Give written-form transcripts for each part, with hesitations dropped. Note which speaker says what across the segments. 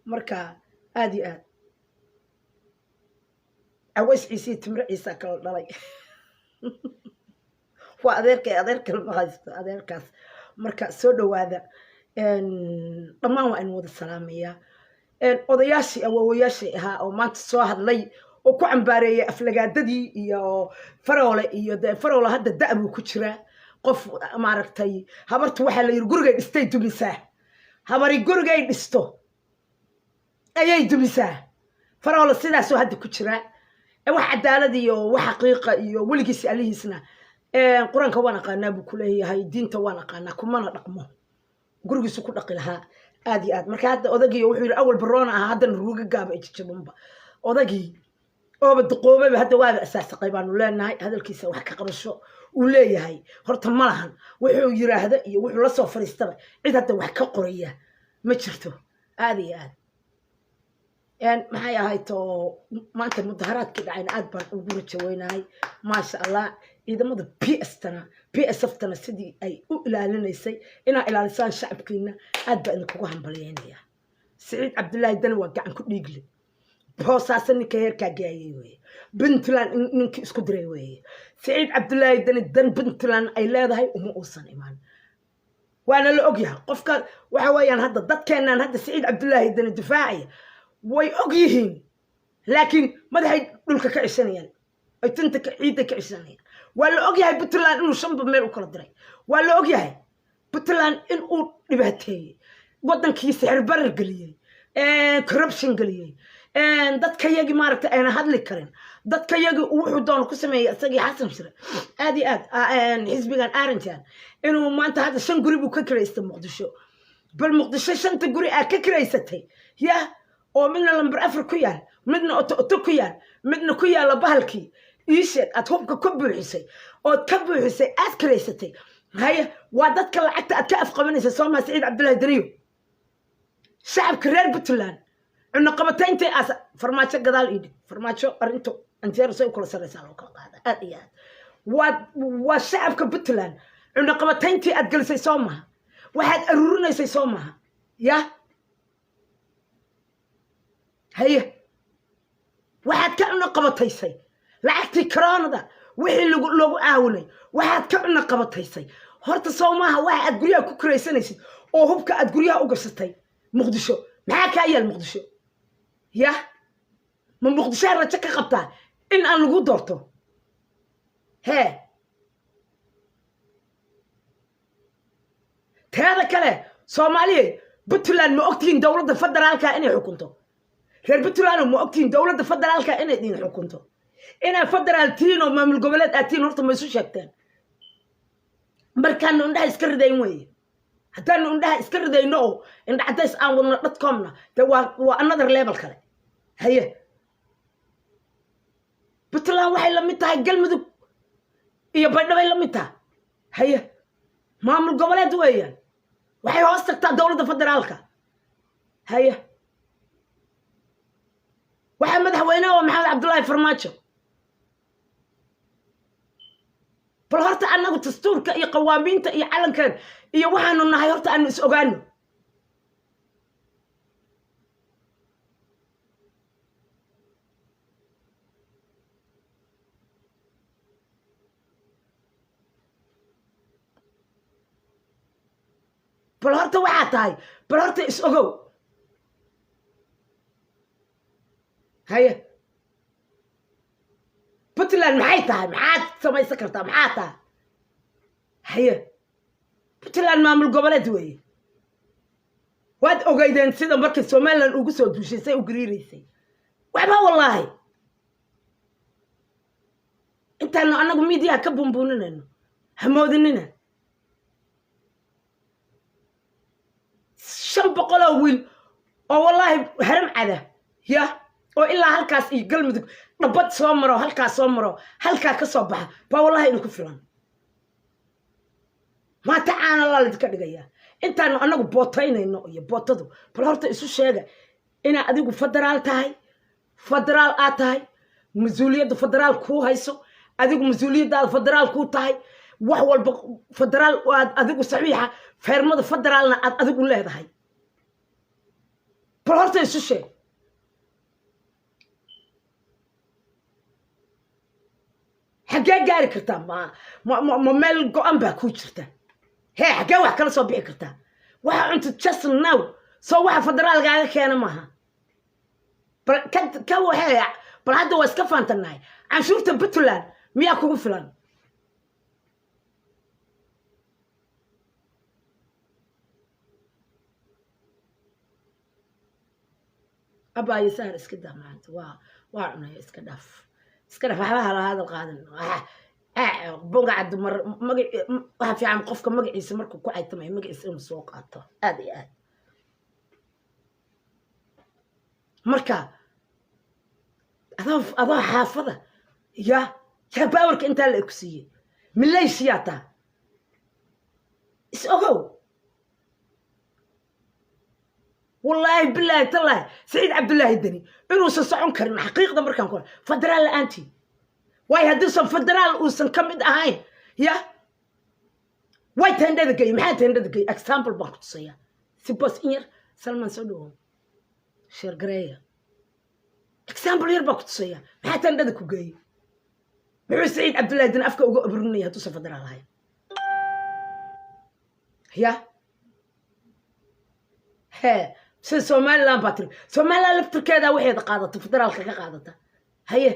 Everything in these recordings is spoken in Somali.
Speaker 1: Marka aada iyo aad Aways Ciisiyo Timre Ciisaa kala dhalay. Waa adeerkay, adeerkal ma haysto adeerkaas. Marka soo dhawaada dhammaan, waa in wada salaamayaa odayaashii awoowayaashii ahaa oo maanta soo hadlay oo ku cambaareeyay aflagaadadii iyo Faroole. Iyo dee Faroole hadda da' buu ku jiraa. Qof maaragtay, habartu waxaa la yidhi gurigay dhistay dumisaa. Habari gurigay dhisto ayay dumisaa. Faroole sidaasoo hadda ku jiraa. Wax cadaalad iyo wax xaqiiqa iyo weligiis alihiisna Qur-aanka waan aqaanaa buu kuleeyahay, diinta waan aqaanaa, kumana dhaqmo. Gurigiisu ku dhaqi lahaa aad iyo aad. Marka hadda odagii wuxuu yidhi awal baroona ahaa, haddana ruuga gaaba ejajabanba. Odagii ooba duqoobaba hadda waaba asaasaqay baanu leenahay. Hadalkiisa wax ka qabasho uu leeyahay horta ma lahan. Wuxuu yiraahda iyo wuxuu lasoo fariistaba cid hadda wax ka qoraya ma jirto. Aad iyo aad maxay ahayd oo maanta mudaharaadkii dhacayna aad baan ugu rajaweynahay, maasha Allah. Ciidamada PS tana, PSF tana, sidii ay u ilaalinaysay inaa ilaalisaan shacabkiina, aad baa idinkugu hambalyeynaya. Siciid Cabdullaahi Dani waa gacan ku dhiigle. Boosaaso ninka heerkaa gaayay weeye, Puntland ninkii isku diray weeye. Siciid Cabdullaahi Dani dan Puntland ay leedahay uma uusan imaan, waana la ogyahay. Qofka waxa weeyaan hadda dadkeennan hadda Siciid Cabdullaahi Dani difaacaya way og yihiin, laakiin madaxay dhulka ka ceshanayaan, ay tinta ciidda ka ceshanayaan. Waa la ogyahay Puntland inuu shanba meel u kala diray. Waa la ogyahay Puntland inuu dhibaateeyey waddankii, sixir barar geliyey, corruption geliyey, dadka yagii maaragtay ayna hadli karin, dadka yagii wuxuu doono ku sameeyey isagii Xasan Shire. Aad iyo aad xisbigan Arinjan inuu maanta hadda shan guri buu ka kiraystay Muqdisho. Bal Muqdisho shanta guri aa ka kiraysatay ya, oo midna lamber 4 ku yaal, midna oto oto ku yaal, midna ku yaalla bahalkii iisheeg aad hubka ka buuxisay ood ka buuxisay, aad kiraysatay. Haye, waa dadka lacagta aad ka afqabanaysa soomaa? Saciid Cabdullahi Daniyo, shacabka reer Puntland cunaqabatayntii aas Farmaajo gadaal iidhig. Farmaajo arrintu anjeero say u kala sarreysaa loo kala qaada. Aad iyo aad waa shacabka Puntland cunaqabatayntii aad gelisay soo maha? Waxaad aruurinaysay soo maha? Ya haye, waxaad ka cunaqabataysay lacagtii koronada, wixii loogu caawinay waxaad ka cunaqabataysay horta soo maaha? Waxa aad guryaha ku kiraysanaysid oo hubka aad guryaha u gashatay Muqdisho, maxaa kaa yaal Muqdisho? Ya, ma Muqdishoa rajo ka qabtaa in aan lagu doorto? Hee, teeda kale, Soomaaliya, Puntland ma ogtihiin dowladda federaalka inay xukunto? Reer Puntland ma ogtihiin dowladda federaalka inay idin xukunto? Inaa federaal tihiin oo maamul goboleed aad tihiin horta ma isu sheegteen? Markaanu indhaha iska ridayn weeye. Haddaanu indhaha iska ridayno oo indha cadays aan wadno dhatcomna, dee waa another level kale. Haye, Puntland waxay la mid tahay Galmudug iyo Baydhabay la mid tahay. Haye, maamul goboleed weeyaan, waxay hoos tagtaa dowladda federaalka. Haye, waxaa madaxweynaha waa Maxamed Cabdullaahi Farmaajo. Bal horta annagu dastuurka iyo qawaamiinta iyo calankan iyo waxaanu nahay horta aanu is ogaano. Bal horta waxaa tahay, bal horta is ogow. Haye, Puntland maxay tahay? Maxaad samaysan kartaa? Maxaa tahay? Haye, Puntland maamul goboleed weeye. Waad ogeydeen sida markay Somaliland ugu soo duushay say u gariiraysay. Waxba wallaahi intaanu annagu miidiyaha ka buunbuuninayno hamoodinina. 500 oo wiil oo wallaahi haram cada ya oo ilaa halkaas iyo Galmudug dhabad soo maro, halkaas soo maro, halkaa ka soo baxa baa wallahi idinku filan. Maata caana laa laydinka dhigayaa intaanu annagu bootaynayno iyo bootadu. Bal horta isu sheega inaa adigu federaal tahay, federaal aad tahay, mas-uuliyadda federaal kuu hayso, adigu mas-uuliyaddaada federaal kuu tahay. Wax walba federaal aad adigu saxiixa, feermada federaalna aad adigu leedahay. Bal horta isu sheeg. Xaggee gaari kartaa? Ma meel go-an baa kuu jirta? Hee, xaggee wax kala soo bixi kartaa? Waxa cunta just now soo waxa federaalkaaga keena maaha. Bal ka waxee, bal hadda waa iska faantannahay. Canshuurta Puntland miyaa kugu filan? Abaayo sahar, iska daa maanta. Waa cunaya. Iska dhaaf, iska dhaaf. Waxba hala hadal qaadan magaca dumar. Magac waxa fiican qofka magaciisa markuu ku caytamayo magaciisa inuu soo qaato aad iyo aad. Marka adoo xaafada yaa powerka intaa la ku siiyey, maleeshiyaa taa is ogow. Wallaahi, bilaahi, tallaahi, Saciid Cabdullaahi Deni inuusan socon karin xaqiiqda markaan ku federaal la-aantii. Waayo, hadduusan federaal uusan ka mid ahayn, ya way teendhada gey. Maxaa teendhada gey? Example baan ku tusaya si bos in yar. Salman, soo dhawow. Share gareeya. Example yar baan ku tusaya. Maxaa teendhada ku geeyey? Muxuu Saciid Cabdullaahi Deni afka uga abrinaya hadduusan federaal ahayn? Ya he, sida Somaliland baa tiri, Somaliland laftirkeedaa waxeeda qaadata, federaalka ka qaadata. Haye,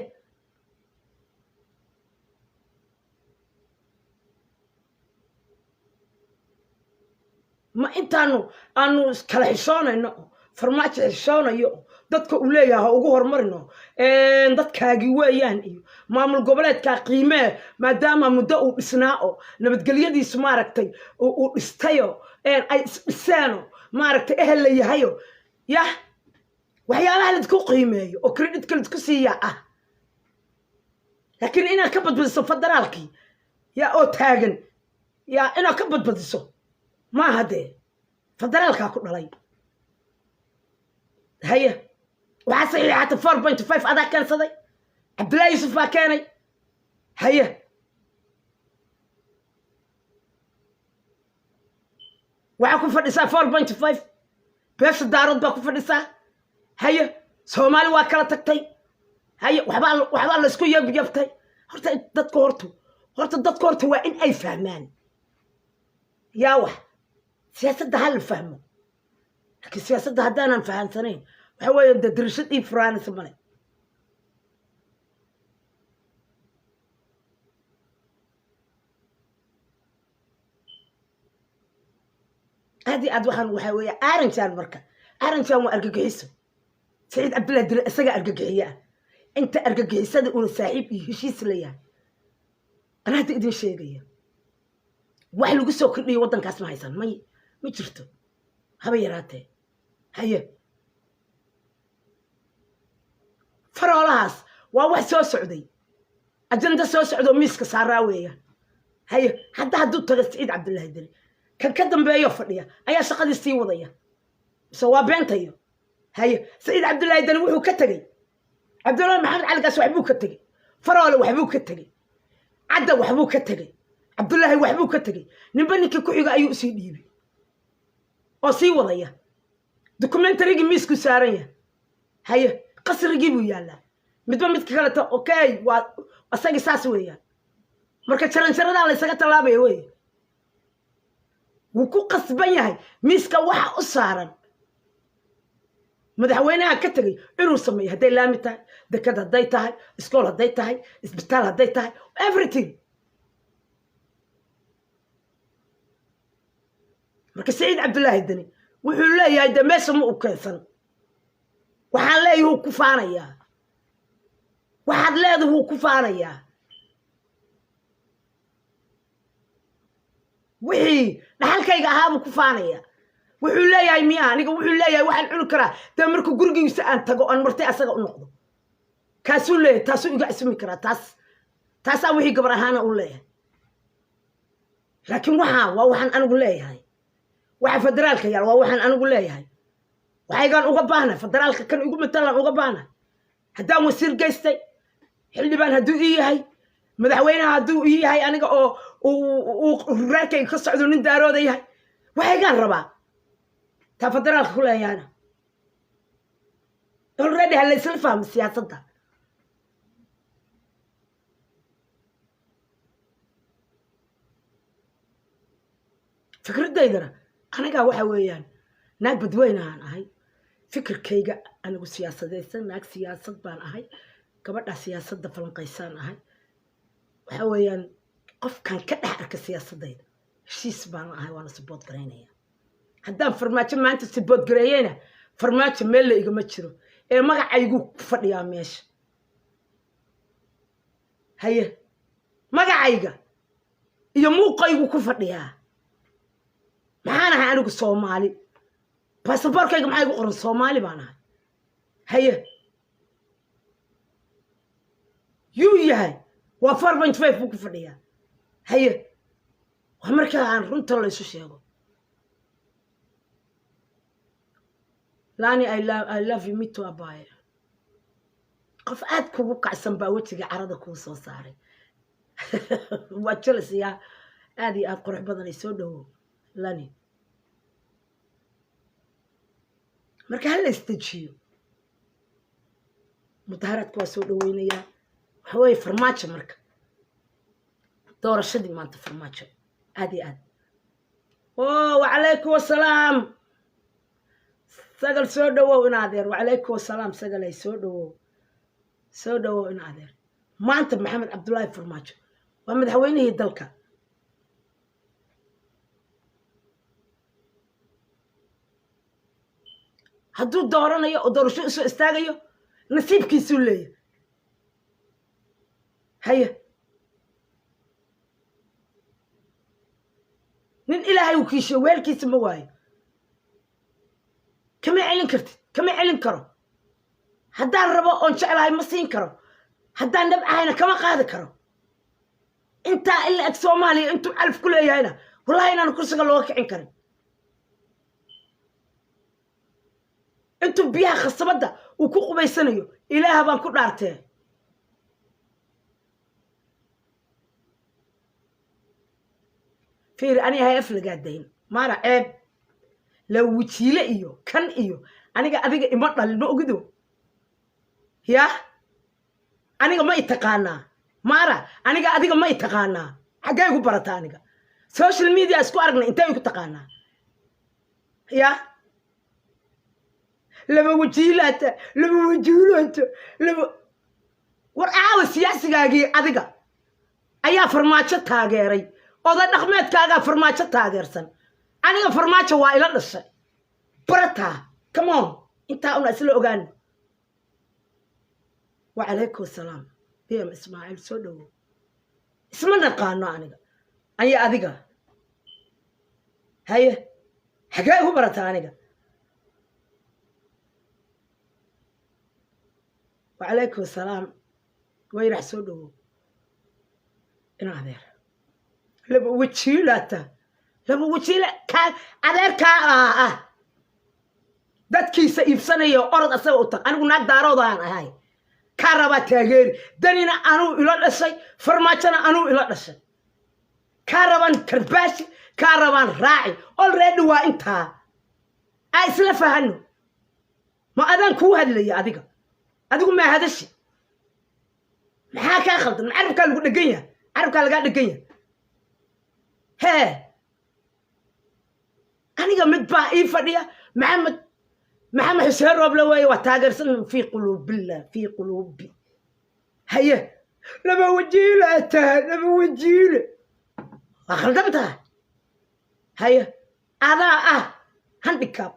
Speaker 1: ma intaanu aanu kala xishoonayno, Farmaajo xishoonayo, dadka uu leeyahay ha ugu horumarino dadkaagii weeyaan, iyo maamul goboleedkaa qiimee, maadaama muddo uu dhisnaa oo nabadgelyadiisu maaragtay uu dhistayo, ay isdhiseeno, maaragtay, ehel la yahayo, yah, waxyaabaha laidku qiimeeyo oo creditka laidku siiyaa ah. Laakiin inaad ka badbadiso federaalkii yaa oo taagan, yaa inaad ka badbadiso maaha. Dee federaalkaa ku dhalay. Haye, waxaa saxiixata 4.5 adaa keensaday, Cabdullahi Yuusuf baa keenay. Haye, waxaa ku fadhisaa 4.5, beesha Daarood baa ku fadhisaa. Haye, Soomaali waa kala tagtay. Haye, waxbaa laysku yabyabtay. Horta dadka horta waa in ay fahmaan. Yaa wax siyaasadda ha la fahmo, laakiin siyaasadda haddaanan fahansanayn, waxa weeye dee dirishad ii furaanaysa male. Aad iyo aad waxaan waxaa weeye Aaranjaan. Marka Aaranjaan waa argagixiso. Saciid Cabdullahi Dile isagaa argagixiye ah. Inta argagixisada una saaxiib iyo heshiis la yahay, anaa hadda idin sheegaya, wax lagu soo kordhiyo waddankaas ma haysan, may, ma jirto haba yaraatee. Haye, faroolahaas waa wax soo socday, ajanda soo socdoo miiska saaraa weeyaan. Haye, hadda hadduu tago Saciid Cabdullaahi Deni, kan ka dambeeyo fadhiya ayaa shaqadii sii wadaya, mise waa beentayo? Haye, Saciid Cabdullaahi Deni wuxuu ka tegey, Cabdullaahi Maxamed Caligaas waxbuu ka tegey, Faroole waxbuu ka tegey, Cadda waxbuu ka tegey, Cabdullaahi waxbuu ka tegey. Ninba ninkii ku xiga ayuu usii dhiibay oo sii wadaya. Documentarygii miisku saaran yahay. Haye, qasrigii buu yaallaa. Midba midka kaleta, okay, waa isagii, saas weeyaan. Marka jaranjaradaa la ysaga tallaabaya wey. Wuu ku qasban yahay miiska waxa u saaran madaxweynaha ka tegay inuu sameeyo, hadday laami tahay, dekad hadday tahay, iskool hadday tahay, isbitaal hadday tahay, everything. Marka Saciid Cabdullaahi Deni wuxuu leeyahay de meesha ma u keensan. Waxaan leeyahay wuu ku faanayaa, waxaad leedahay wuu ku faanayaa. Wixii dhaxalkayga ahaabuu ku faanaya. Wuxuu leeyahay miya aniga? Wuxuu leeyahay waxaan cuni karaa dee marka gurigiisa aan tago, aan martay asaga u noqdo. Kaasuu leeyahay, taasuu iga ismi karaa, taasaa wixii gabar ahaana u leeyahay. Laakiin waxaa waa waxaan anigu leeyahay. Waxa federaalka yaal waa waxaan anigu leeyahay. Waxaygaan uga baahnahay federaalka kan igu matalaan uga baahnahay. Haddaan wasiir geystay, xildhibaan hadduu ii yahay, madaxweynaha hadduu ii yahay, aniga oo Uu reerkayga ka socdo, nin Daarooda yahay, waxaygaan rabaa taa federaalka ku leeyahana. Already ha la isla fahmo siyaasadda. Fikradaydana anigaa waxa weeyaan naag badweynahaan ahay. Fikirkayga anigu siyaasadaysan, naag siyaasad baan ahay, gabadhaa siyaasadda falanqaysaan ahay. Waxa weeyaan qofkan ka dhex arka siyaasadayda heshiis baan ahay, waana support garaynaya. Haddaan Farmaajo maanta support gareeyena, Farmaajo meel la igama jiro ee magacaygu ku fadhiyaa meesha. Haye, magacayga iyo muuqaygu ku fadhiyaa. Maxaan ahay anigu? Soomaali. Basaboorkayga maxaa igu qoran? Soomaali baan ahay. Haye, yuu yahay? Waa 4.5 buu ku fadhiyaa. Haye, waa markaa aan runta laysu sheego. Lani, I love you mito. Abaye, qof aad kugu kacsan baa wejiga carada kuu soo saaray. Waa jelasiyaa aad iyo aad qurux badanay. Soo dhowow, Lani. Marka hala isdejiyo. Mudaharaadka waa soo dhaweynayaa. Waxa weeye Farmaajo, marka doorashadii maanta Farmaajo aad iyo aad. O, wacalaykum wasalaam. Sagal, soo dhawow in adeer. Wacalaykum wasalaam, Sagalay, soo dhawow, soo dhawow in adeer. Maanta Maxamed Cabdullaahi Farmaajo waa madaxweynihii dalka. Hadduu dooranayo oo doorasho usoo istaagayo, nasiibkiisuu leeyahay. Haye, nin Ilaahay uu kiishiyo weelkiisa ma waayo. Kama celin kartid, kama celin karo. Haddaan rabo oon jeclahay ma siin karo, haddaan nabcahayna kama qaadi karo. Intaa ila eg Soomaaliya intuu calaf ku leeyahayna, wallahi inaanu kursiga looga kicin karin. Intuu biyaha khasabadda uu ku qubaysanayo, Ilaah baan ku dhaartee. Fiiri, aniga hay af lagaadayn maana ceeb la wajiile iyo kan iyo aniga. Adiga ima dhalin, ma ogido yah. Aniga ma i taqaanaa, maara? Aniga adiga ma i taqaanaa? Xaggee igu barata aniga? Social media isku aragnay. Intee igu taqaanaa ya? Laba wajiilaata, laba wajiilaata, laba war. Aawa siyaasigaagii? Adiga ayaa Farmaajo taageeray, oday dhaqmeedkaagaa Farmaajo taageersan. Aniga Farmaajo waa ila dhashay. Barataa, come on, intaa una isla ogaano. Wacalaykum asalaam, Bm Ismaaciil, soo dhowow. Isma naqaano aniga aya adiga. Haye, xagee igu barataa aniga? Wacalaykum asalaam, wayrax, soo dhowow in adeer. Laba wajiilata, laba wajiila kaa adeerkaa ah dadkiisa iibsanaya. Orod asaga u tag. Anigu naag Daaroodaan ahay, kaa rabaa taageeri. Danina anuu ila dhashay, Farmaajona anuu ila dhashay. Kaa rabaan karbaashi, kaa rabaan raaci. Already waa intaa aa isla fahano. Ma adaan kuu hadlaya adiga? Adigu maa hadashi? Maxaa kaa khaldan? Ma carabkaa lagu dhegan yahay? Carabkaa lagaa dhegan yahay? Hee, aniga mid baa ii fadhiya, Maxamed Xuseen Rooble weeye. Waa taageersan fii quluubillah, fii quluubi. Haye, laba wajiile tahay, laba wajiile, waa khaldan tahay. Haye, adaa ah handicap.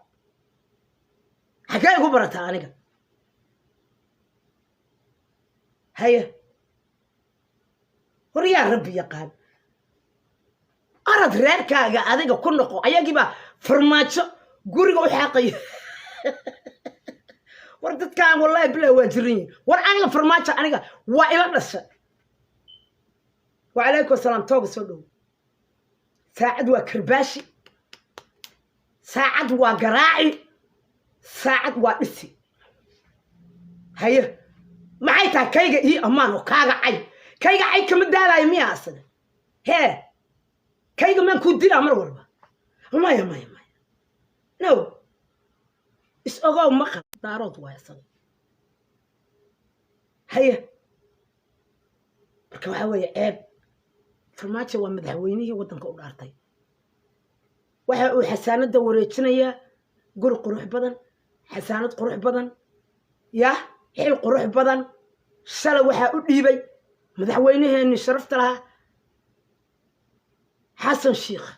Speaker 1: Xagee igu barataa aniga? Haye, war yaa Rabbi yaqaan, orad reerkaaga adiga ku noqo. Ayagiibaa Farmaajo guriga u xaaqaya. War dadkaan, wallahi bilah, waa jiran yihin. War aniga Farmaajo aniga waa ila dhasha. Wacalaykum asalaam, tooga, soo dhowo. Saacad waa karbaashi, saacad waa garaaci, saacad waa dhisi. Haye, maxay tahay kayga ii ammaan oo kaaga cay? Kayga cay kama daalayo miya asaga? Hee. Kayga maan kuu dilaa mar walba? Maya, maya, maya, no. Is ogow, maqal Daarood waay isaga. Haye, marka waxaa weeye ceeb. Farmaajo waa madaxweynihii waddanka u dhaartay. Waxa uu xasaanadda wareejinayaa guri qurux badan, xasaanad qurux badan, yah, xil qurux badan. Shalay waxaa u dhiibay madaxweynaheenii sharafta lahaa, Xasan Sheikh,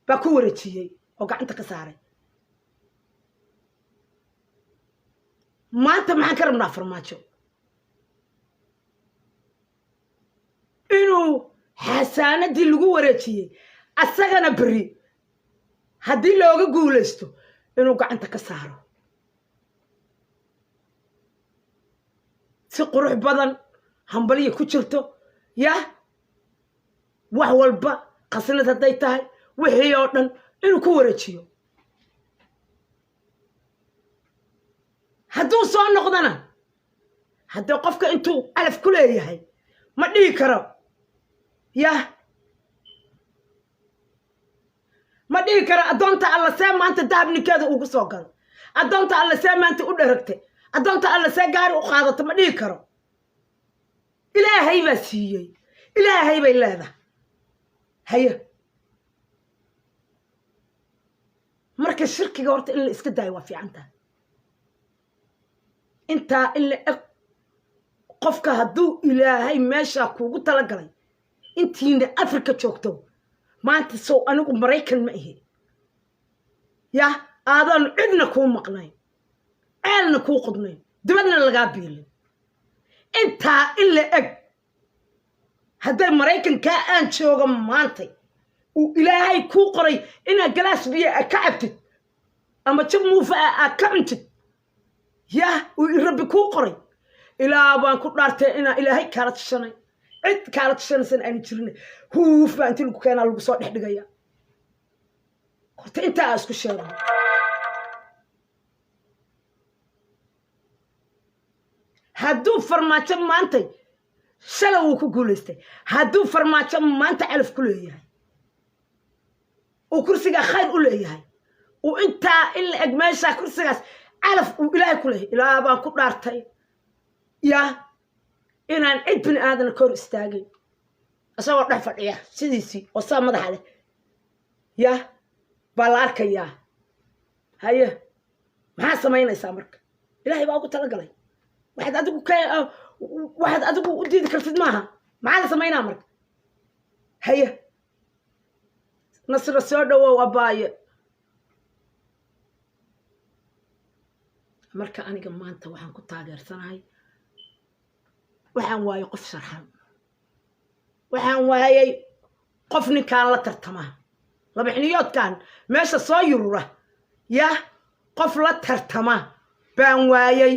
Speaker 1: baa ku wareejiyey oo gacanta ka saaray. Maanta maxaan ka rabnaa Farmaajo? Inuu xasaanadii lagu wareejiyey asagana beri haddii looga guulaysto inuu gacanta ka saaro si qurux badan, hambalya ku jirto, yah, wax walba, khasnad hadday tahay, wixii oo dhan inuu ku wareejiyo. Hadduu soo noqdana, haddii qofka intuu calaf ku leeyahay ma dhihi karo, yah, ma dhihi karo addoonta Alla see maanta dahab ninkeeda ugu soo galo, addoonta Alla see maanta u dheragtay, addoonta Alla see gaari u qaadato, ma dhihi karo. Ilaahay baa siiyey, Ilaahay bay leedahay. Haye, marka shirkiga horta in la iska daayo waa fiican tahay. Intaa in la eg qofka hadduu Ilaahay meeshaa kuugu talagalay, intiina Africa joogto maanta, sow anigu Maraykan ma ihi, yah, aadaanu cidna kuu maqnayn, ceelna kuu qodnayn, dibadna lagaa biilin. Intaa in la eg hadday Maraykankaa aan joogo maantay uu Ilaahay kuu qoray inaad galaas biyo a ka cabtid ama jab muufa ah aad ka cuntid, yah, uu Rabbi kuu qoray, ilaa baan ku dhaartay inaa Ilaahay kaala tashanay, cid kaala tashanaysan aanu jirin. Huuf baa inti lagu keenaa lagu soo dhex dhigaya. Horta intaa aa isku sheego. Hadduu Farmaajo maantay, shalay wuu ku guulaystay, hadduu Farmaajo maanta calaf ku leeyahay, uu kursigaa khayr u leeyahay, uu intaa in la eg meeshaa kursigaas calaf uu Ilaahay ku leeyahay, ilaa baan ku dhaartay, yaa, inaan cid bini aadana ka hor istaagay isagoo dhex fadhiya sidiisii oo saa madaxa leh, yah, baa la arkayaa. Haye, maxaa samaynaysaa marka? Ilaahay baa ugu talagalay. Waxaad adigu ka waxaad adigu u diidi kartid maaha. Maxaa la samaynaa marka? Haye, Nasra, soo dhawow abaaye. Marka aniga maanta waxaan ku taageersanahay, waxaan waayey qof sharxan, waxaan waayey qof ninkaan la tartama, labaxniyoodkan meesha soo yurura, yah, qof la tartama baan waayey,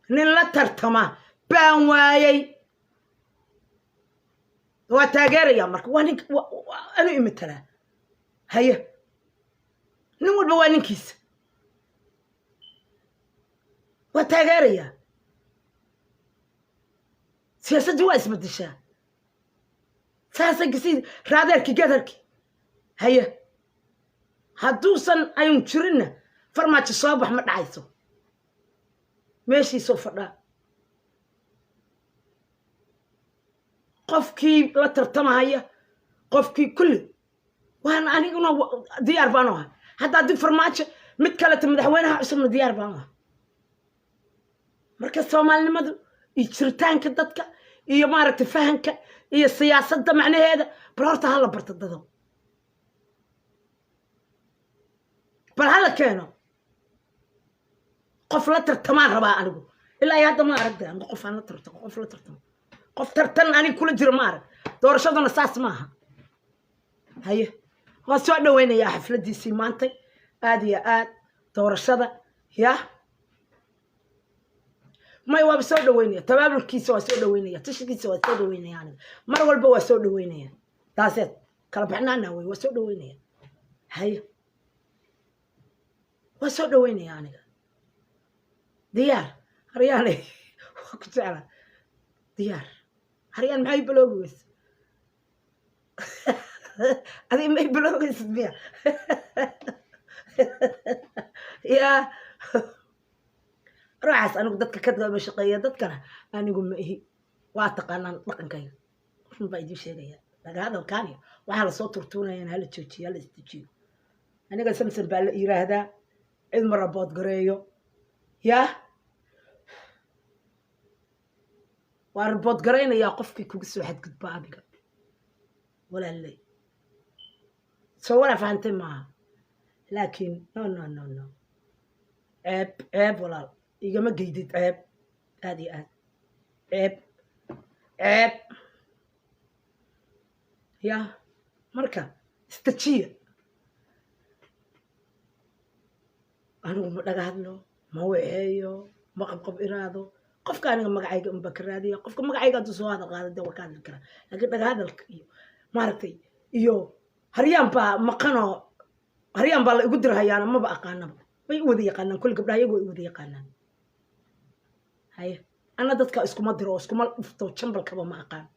Speaker 1: nin la tartama baan waayey. Waa taageeraya marka, waa nin anu imitalaa. Haye, nin walba waa ninkiisa, waa taageerayaa. Siyaasaddu waa isbedeshaa, saasay si raadeerki gadarki. Haye, hadduusan aynu jirinna Farmaajo soo bax ma dhacayso, meeshiisoo fadhaa. Qofkii la tartamahaya, qofkii kulli, waan aniguna diyaar baanu ahay. Hadda haddii Farmaajo mid kaleta madaxweynaha cusubna diyaar baanu ahay. Marka soomaalinimadu iyo jiritaanka dadka iyo maaragtay fahanka iyo siyaasadda macnaheeda bal horta hala barto dadow, bal hala keeno qof la tartamaan rabaa anigu. Ilaa iyo hadda ma aragda anigu qof aan la tartamo, qof la tartamo, qof tartan aniga kula jiro ma arag. Doorashaduna saas maaha. Haye, waan soo dhaweynayaa xafladiisii maantay aad iyo aad. Doorashada, yah, may, waaba soo dhaweynaya, tabaabulkiisa waa soo dhaweynaya, tashigiisa waa soo dhaweynaya, aniga mar walba waa soo dhaweynaya. Taaseed kala baxnaana wey, waa soo dhaweynaya. Haye, waa soo dhaweynaya aniga, diyaar. Haryaane, waa ku jeclaa, diyaar. Haryaan, maxay block-gi weyse? Adiga may block-gaysid miya? Yaa ruuxaas, anigu dadka ka daba shaqeeya, dadkana anigu ma ihi. Waa taqaanaan dhaqankayga, run baa idiin sheegaya. Laga hadalkaani waxaa lasoo turtuunayaan, hala joojiyo, hala isdejiyo. Aniga Samson baa la yiraahdaa, cid ma report gareeyo. Yaa waa report garaynayaa qofkii kugu soo xadgudba adiga, walaaley. Soo walaa fahantay maaha? Laakiin no, no, no, no, ceeb, ceeb walaal, igama geydid, ceeb, aad iyo aad ceeb, ceeb. Ya marka istajiya. Anigu ma dhaga hadlo, ma waxeeyo, ma qabqab iraado. Qofka aniga magacayga unbaa ka raadiya. Qofka magacayga hadduu soo hadal qaada, dee waa ka hadli karaa. Laakiin dhaga hadalka iyo maaragtay iyo Haryaan baa maqanoo, Haryaan baa la igu dirhayaana, maba aqaanaba. Way u wada yaqaanaan kulli gabdhaha, iyagu way u wada yaqaanaan. Haye, ana dadka iskuma diro oo iskuma dhufto, jambalkaba ma aqaan.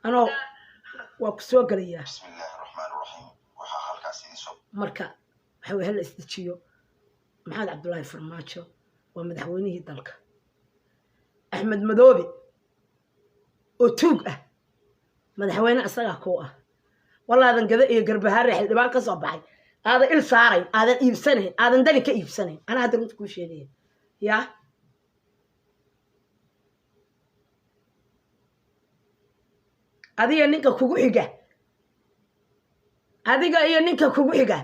Speaker 1: Anoo waa ku soo gelayaa.
Speaker 2: Bismi illaahi raxmaan raxiim. Waxaa halkaas idin soo
Speaker 1: Marka waxa way, hala isdejiyo. Maxamed Cabdullaahi Farmaajo waa madaxweynihii dalka. Axmed Madoobe oo tuug ah madaxweyne isagaa kuu ah. Walaadan Gada iyo Garbahaare xildhibaan ka soo baxay aadan il saarayn, aadan iibsanayn, aadan dani ka iibsanayn. Anaa hadda runta kuu sheegaya. Yaa adiga ninka kugu xiga, adiga iyo ninka kugu xiga,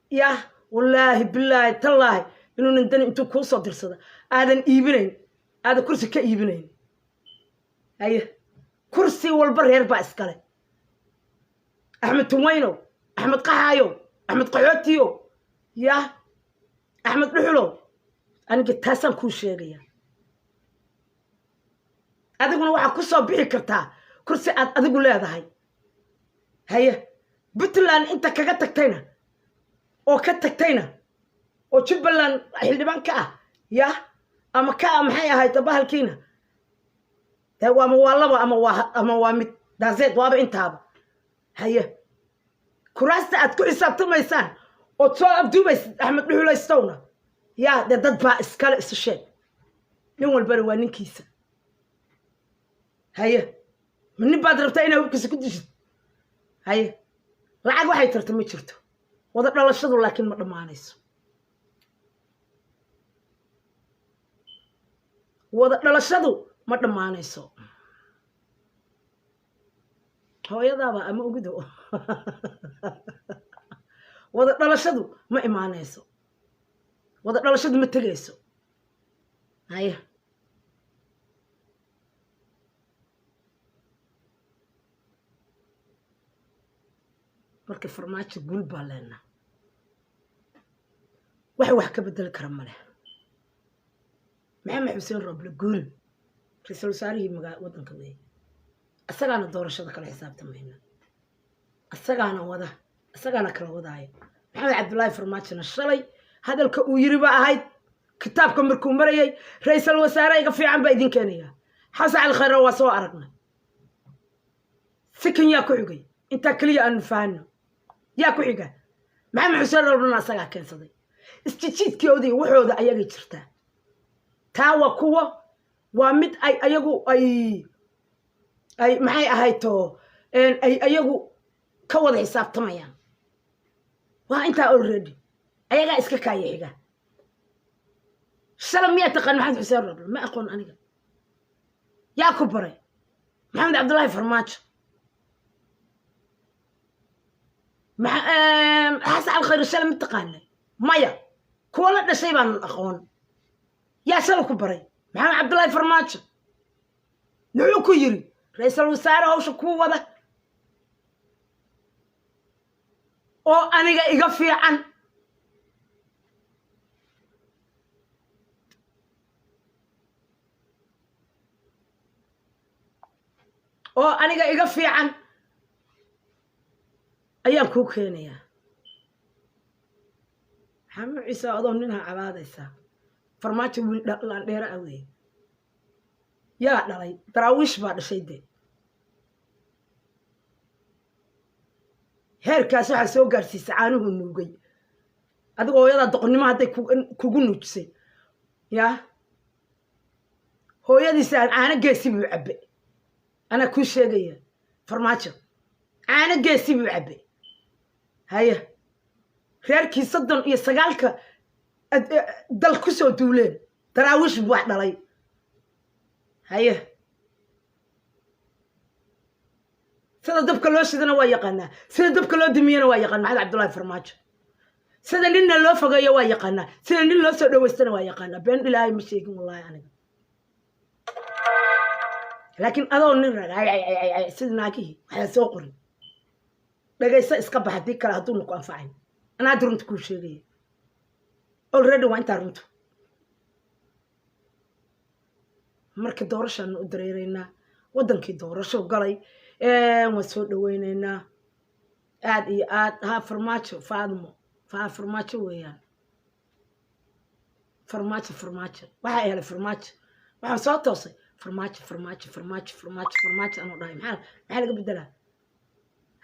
Speaker 1: ya wallaahi, bilaahi, tallaahi inuunan dani intuu kuu soo dirsado aadan iibinayn, aadan kursi ka iibinayn. Haye, kursi walba reer baa iskale. Axmed Tunweynow, Axmed Qaxaayow, Axmed Qaxootiyow, ya Axmed Dhuxulow, aniga taasaan kuu sheegaya. Adiguna waxaa ku soo bixi kartaa kursi aad adigu leedahay. Haye, Puntland inta kaga tagtayna oo ka tagtayna oo Jubbaland xildhibaan ka ah, ya ama ka ah, maxay ahayd bahalkiina? Dee ama waa laba ama waa mid daaseed, waaba intaaba. Haye, kuraasta aad ku xisaabtamaysaan ood soo afduubaysid, Axmed Dhuxulaystowna, yaa dee dad baa iskale. Isu sheeg, nin walbana waa ninkiisa. Haye, ma nin baad rabtaa inaa hubkiisa ku dishid? Haye, lacag waxay tarta ma jirto, wada dhalashadu laakiin ma dhammaanayso. Wada dhalashadu ma dhammaanayso. Hooyadaaba ama ogido, wada dhalashadu ma imaanayso, wada dhalashadu ma tegayso. Haye, marka Farmaajo guul baa leenaa, wax wax ka bedeli kara ma leh. Maxamed Xuseen Roble guul, ra-iisul wasaarihii magaa waddanka weeye. Isagaana doorashada kala xisaabtamayna, isagaana wada, isagaana kala wadaaya. Maxamed Cabdullaahi Farmaajona shalay hadalka uu yiri ba ahayd kitaabka markuu marayay: "Ra-iisul wasaare iga fiican baa idin keenaya." Xasan Cali Khayre waa soo aragnay. Sikan yaa ku xigay? Intaa keliya aanu fahanno, yaa ku xiga? Maxamed Xuseen Roblena asagaa keensaday. Isjijiidkooda iyo waxooda ayagay jirtaa. Taa waa kuwa, waa mid ay ayagu ay maxay ahayto, ay ayagu ka wada xisaabtamayaan. Waa intaa already ayagaa iska kaaya xiga. Shala miyaa taqaan Maxamed Xuseen Roble? Ma aqoon aniga. Yaa ku baray? Maxamed Cabdullaahi Farmaajo. Xasan Alkhayr shala ma taqaanay? Maya, kuwa la dhashay baanan aqoon. Yaa shala ku baray? Maxamed Cabdullaahi Farmaajo. Muxuu ku yiri? "Ra-iisul wasaare hawsha kuu wada oo aniga iga fiican." Oo aniga iga fiican ayaan kuu keenayaa. Maxamed Ciise, adoo ninha cabaadaysaa, Farmaajo wiil laandheero ah weeye. Yaa dhalay? Daraawiish baa dhashay. Dee heerkaas waxaa soo gaarsiisay caanuhu nuugay. Adigo hooyadaa doqonnimo hadday kugu nuujisay, yaa hooyadiisa aan caano geesi buu cabbe. Anaa kuu sheegaya, Farmaajo caano geesi buu cabbe. Haya, reerkii 39-ka dal ku soo duuleen, Daraawiish buu wax dhalay. Haye, sida dabka loo shidana waa yaqaanaa, sida dabka loo dumiyana waa yaqaan. Maxamed Cabdullaahi Farmaajo sida ninna loo fogeeyo waa yaqaanaa, sida nin loo soo dhaweystana waa yaqaanaa. Been Ilaahay ma sheegin, wallahi aniga. Laakiin adoo nin rag ay sida naagihii waxaa soo qorin, dhagayso, iska bax. Haddii kale hadduuna ku anfacayn, anaa hadda runta kuu sheegaya already, waa intaa runta. Marka doorashaanu u dareereynaa, waddankii doorasho galay, waan soo dhaweyneynaa aad iyo aad. Ha, Farmaajo, Faadmo faa, Farmaajo weeyaan. Farmaajo, Farmaajo waxaa helay, Farmaajo waxaan soo toosay, Farmaajo, Farmaajo, Farmaajo, Farmaajo, Farmaajo anuu dhahay. Maxaa laga bedelaa?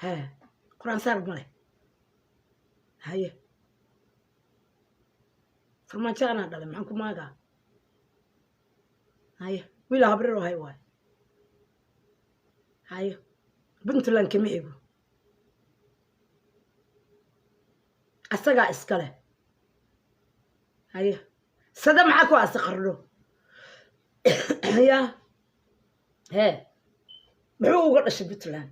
Speaker 1: He, Qur-aan saar male. Haye, Farmaajo anaa dhalay, maxaan ku maagaa? Haye, wiila habrir hay waay. Haye, Puntland kama xigo, asagaa iskale. Haye, sada maxaa ku aasa Qardho? Ya hee, muxuu uga dhashay Puntland?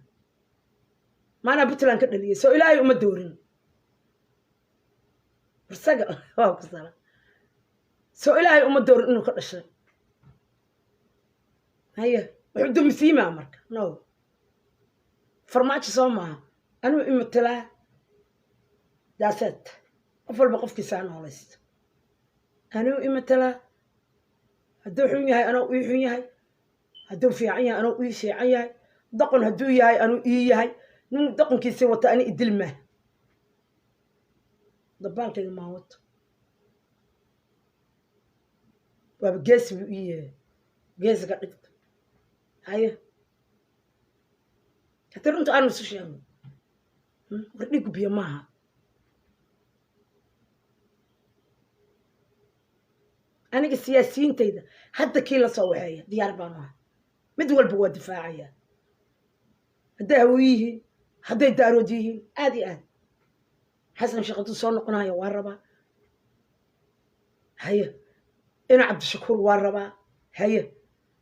Speaker 1: Maanaa Puntland ka dhaliyay? Soo Ilaahay uma doorin isaga? Waa ku sala, soo Ilaahay uma doorin inuu ka dhashay? Haye, wuxuu dumisiimaa marka. No, Farmaajo soo maaha, anuu imatalaa daaseed. Qof walba qofkiisa ha noolaysto. Anuu imatalaa. Hadduu xun yahay, anuu ii xun yahay. Hadduu fiican yahay, anuu ii fiican yahay. Doqon hadduu yahay, anuu ii yahay. Nin doqonkiisii wata ani idil maa, dabaalkayga maan wato. Waaba geesi buu ii yahay, geesi ka dhigto. Haye, haddii runta aanu isu sheegno, war dhigu biyo maaha. Aniga siyaasiyiintayda hadda kii la soo waxeeya diyaar baanu ahay, mid walba waa difaacaya, hadday Hawiye yihiin, hadday Daarood yihiin, aad iyo aad. Xasan Sheekh hadduu soo noqonayo waa rabaa. Haye, ina Cabdishakuur waa rabaa. Haye,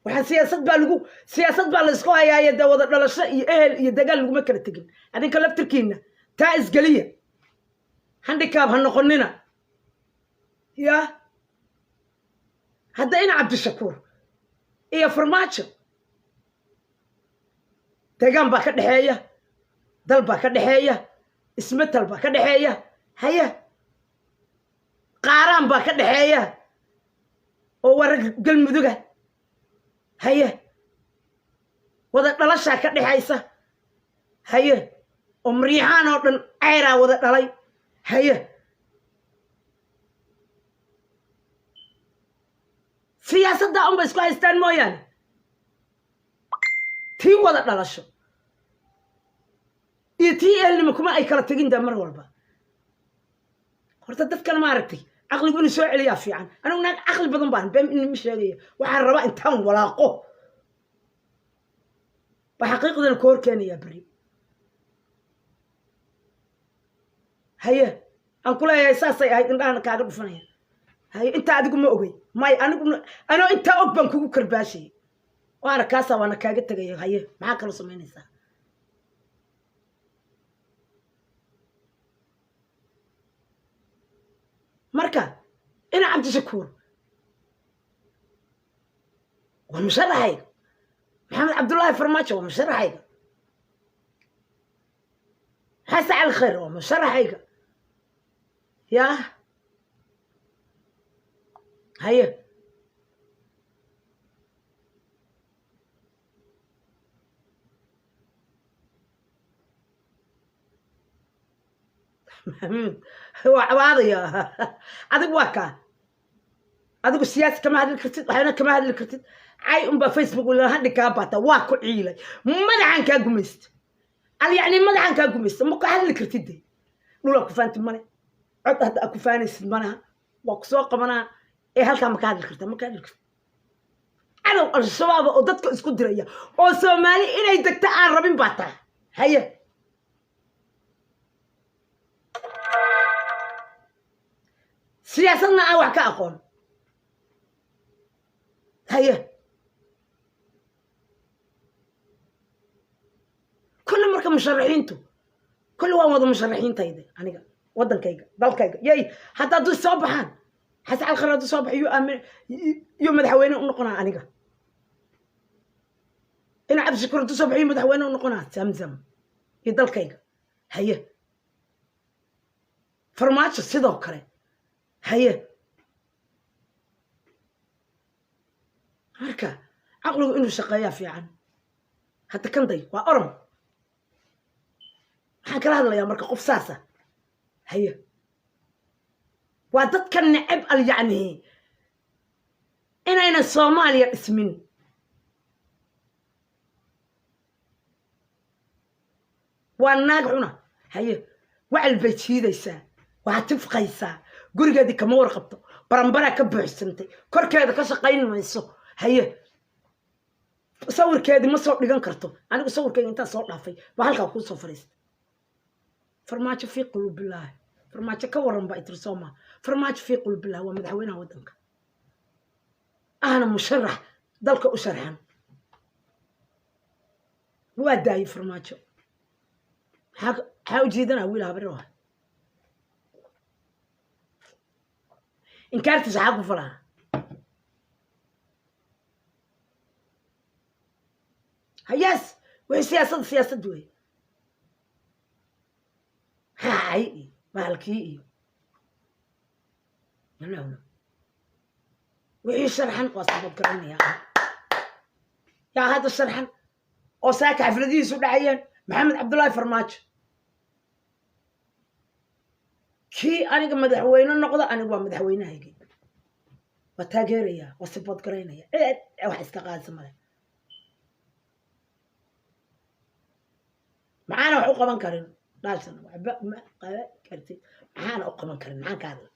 Speaker 1: waxaan siyaasad baa lagu, siyaasad baa laysku hayaaye. Dee wada dhalasho iyo ehel iyo dagaal laguma kala tegin. Adinka laftirkiina taa isgeliya, handicap ha noqonina. Ya, hadda ina Cabdishakuur iyo Farmaajo deegaan baa ka dhexeeya, dal baa ka dhexeeya, ismetal baa ka dhexeeya. Haya, qaaraan baa ka dhexeeya oo warag Galmuduga. Haye, wada dhalashaa ka dhexaysa. Haye, oo Maryaxaan oo dhan ceyraa wada dhalay. Haye, siyaasaddaa unba isku haystaan mooyaane, tii wada dhalasho iyo tii ehelnimo kuma ay kala tegin. Dee mar walba horta dadkan maaragtay caqligu inuu soo celiyaa fiican. Anigu naag caqli badan baan, been inima sheegaya. Waxaan rabaa intaan walaaqo baa xaqiiqdana ku hor keenayaa berri. Haye, aan ku leeyahay saasay ahayd, indhahana kaaga dhufanaya. Haye, intaa adigu ma ogey? May, anigu anoo intaa og baan kugu karbaashayay, waana kaasaa, waana kaaga tegaya. Haye, maxaa kaloo samaynaysaa? Marka ina Cabdishakuur waa musharaxayga, Maxamed Cabdullaahi Farmaajo waa musharaxayga, Xasan Cali Khayr waa musharaxayga. Yaa haye, Maxamuud waa cabaadaya. Adigu waa kaa, adigu siyaasi kama hadli kartid, waxna kama hadli kartid. Cay unbaa Facebook hadhi kaa baata. Waa ku ciilay, madaxaan kaa gumaysta al, yacni madaxaan kaa gumaysta. Ma ku hadli kartid de, dhulaa ku faanti male, cod hadda aa ku faanaysid malaha. Waa ku soo qabanaa ee halkaa ma ka hadli karta? Ma ka hadli kartid. Cadow Al-Shabaaba oo dadka isku diraya oo Soomaali inay degta aan rabin baa tahay. Haye, siyaasadna aan wax ka aqoon. Haye, kulli marka musharaxiintu kulli waan wada musharaxiintayda aniga, waddankayga, dalkayga yay. Hadda hadduu soo baxaan, Xasan Calkhar hadduu soo baxo, yuu aamin, yuu madaxweyne u noqonaa? Aniga ina Cabdishakuur hadduu soo baxo, yuu madaxweyne u noqonaa? Zamzam iyo dalkayga. Haye, Farmaajo sidoo kale. Haye, marka caqligu inuu shaqeeyaa fiican. Hadda kanday waa Orom, maxaan kala hadlayaa marka qof saasa? Haye, waa dadka neceb al, yacni inaynan Soomaaliya dhismin. Waa naag xuna. Haye, wacal bay jiidaysaa, waa tifqaysaa, gurigeedii kama warqabto, baranbaraa ka buuxsantay, korkeeda ka shaqayn mayso. Haye, sawirkeedii ma soo dhigan karto. Anigu sawirkeyga intaa soo dhaafay baa halkaa kuu soo fadhiista. Farmaajo fii qulubilaahi, Farmaajo ka waran baa itiri sooma? Farmaajo fii qulubillahi waa madaxweynaha waddanka, ahna musharax dalka u sharxan. Waa daayey Farmaajo. Maxaa u jiidanaa? Wiil habri ah inkaartiisa xaa ku falaa? Hayas, wixii siyaasadda siyaasad wey, haacay iyo bahalkii iyo no, wixii sharxan waa sabab garanaya. Yaa hadda sharxan oo saaka xafladihiisu dhacayeen? Maxamed Cabdullaahi Farmaajo. Kii aniga madaxweyne noqda, aniga waa madaxweynahaygii, waa taageeraya, waa support garaynaya. Cid wax iska qaadisa male. Maxaana wax u qaban karin? Dhaashan waxba ma qaban kartid. Maxaana u qaban karin? Maxaan ka hadla?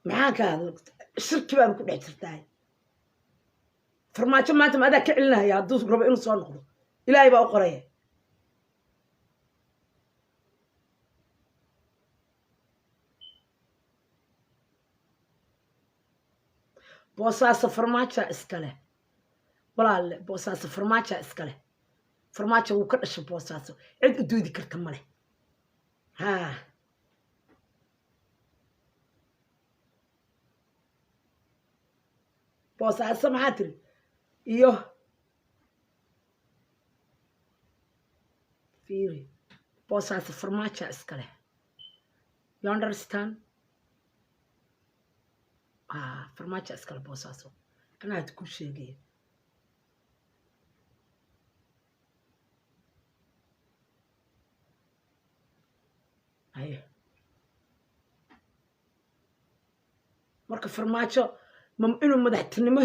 Speaker 1: Maxaan ka hadla? Shirki baaba ku dhex jirtaay. Farmaajo maanta ma adaa ka celinaya? Hadduu rabo inuu soo noqdo, Ilaahay baa u qoraya. Boosaaso Farmaaja iskale, walaalle. Boosaaso Farmaaja iskale. Farmaajo wuu ka dhashay Boosaaso, cid u doodi karta male. Ha, Boosaaso maxaa tiri? Iyo fiiri, Boosaaso Farmaaja iskale, you understand? Ah, Farmaajo iskale Boosaaso, anaa had ku sheegaya. Haye, marka Farmaajo inuu madaxtinimo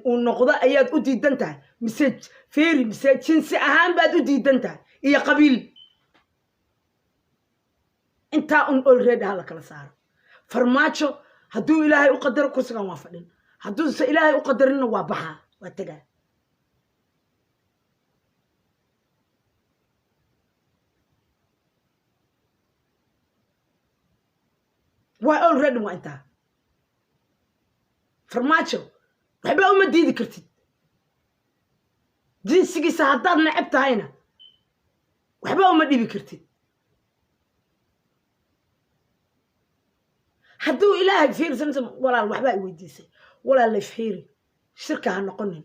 Speaker 1: uu noqdo ayaad u diidan tahay, mise fiiri, mise jinsi ahaan baad u diidan tahay iyo qabiil? Intaa un already ha la kala saaro. Farmaajo hadduu Ilaahay u qadaro, kursigan waa fadhin. Hadduuse Ilaahay u qadarinna, waa baxaa, waa tegaa. Waa already, waa intaa. Farmaajo waxba uma diidi kartid. Jinsigiisa haddaad necab tahayna, waxba uma dhibi kartid. Hadduu Ilaahay fiiri, Samsam walaal, waxbaa i weydiisay. Walaalay fiiri, shirka ha noqonin,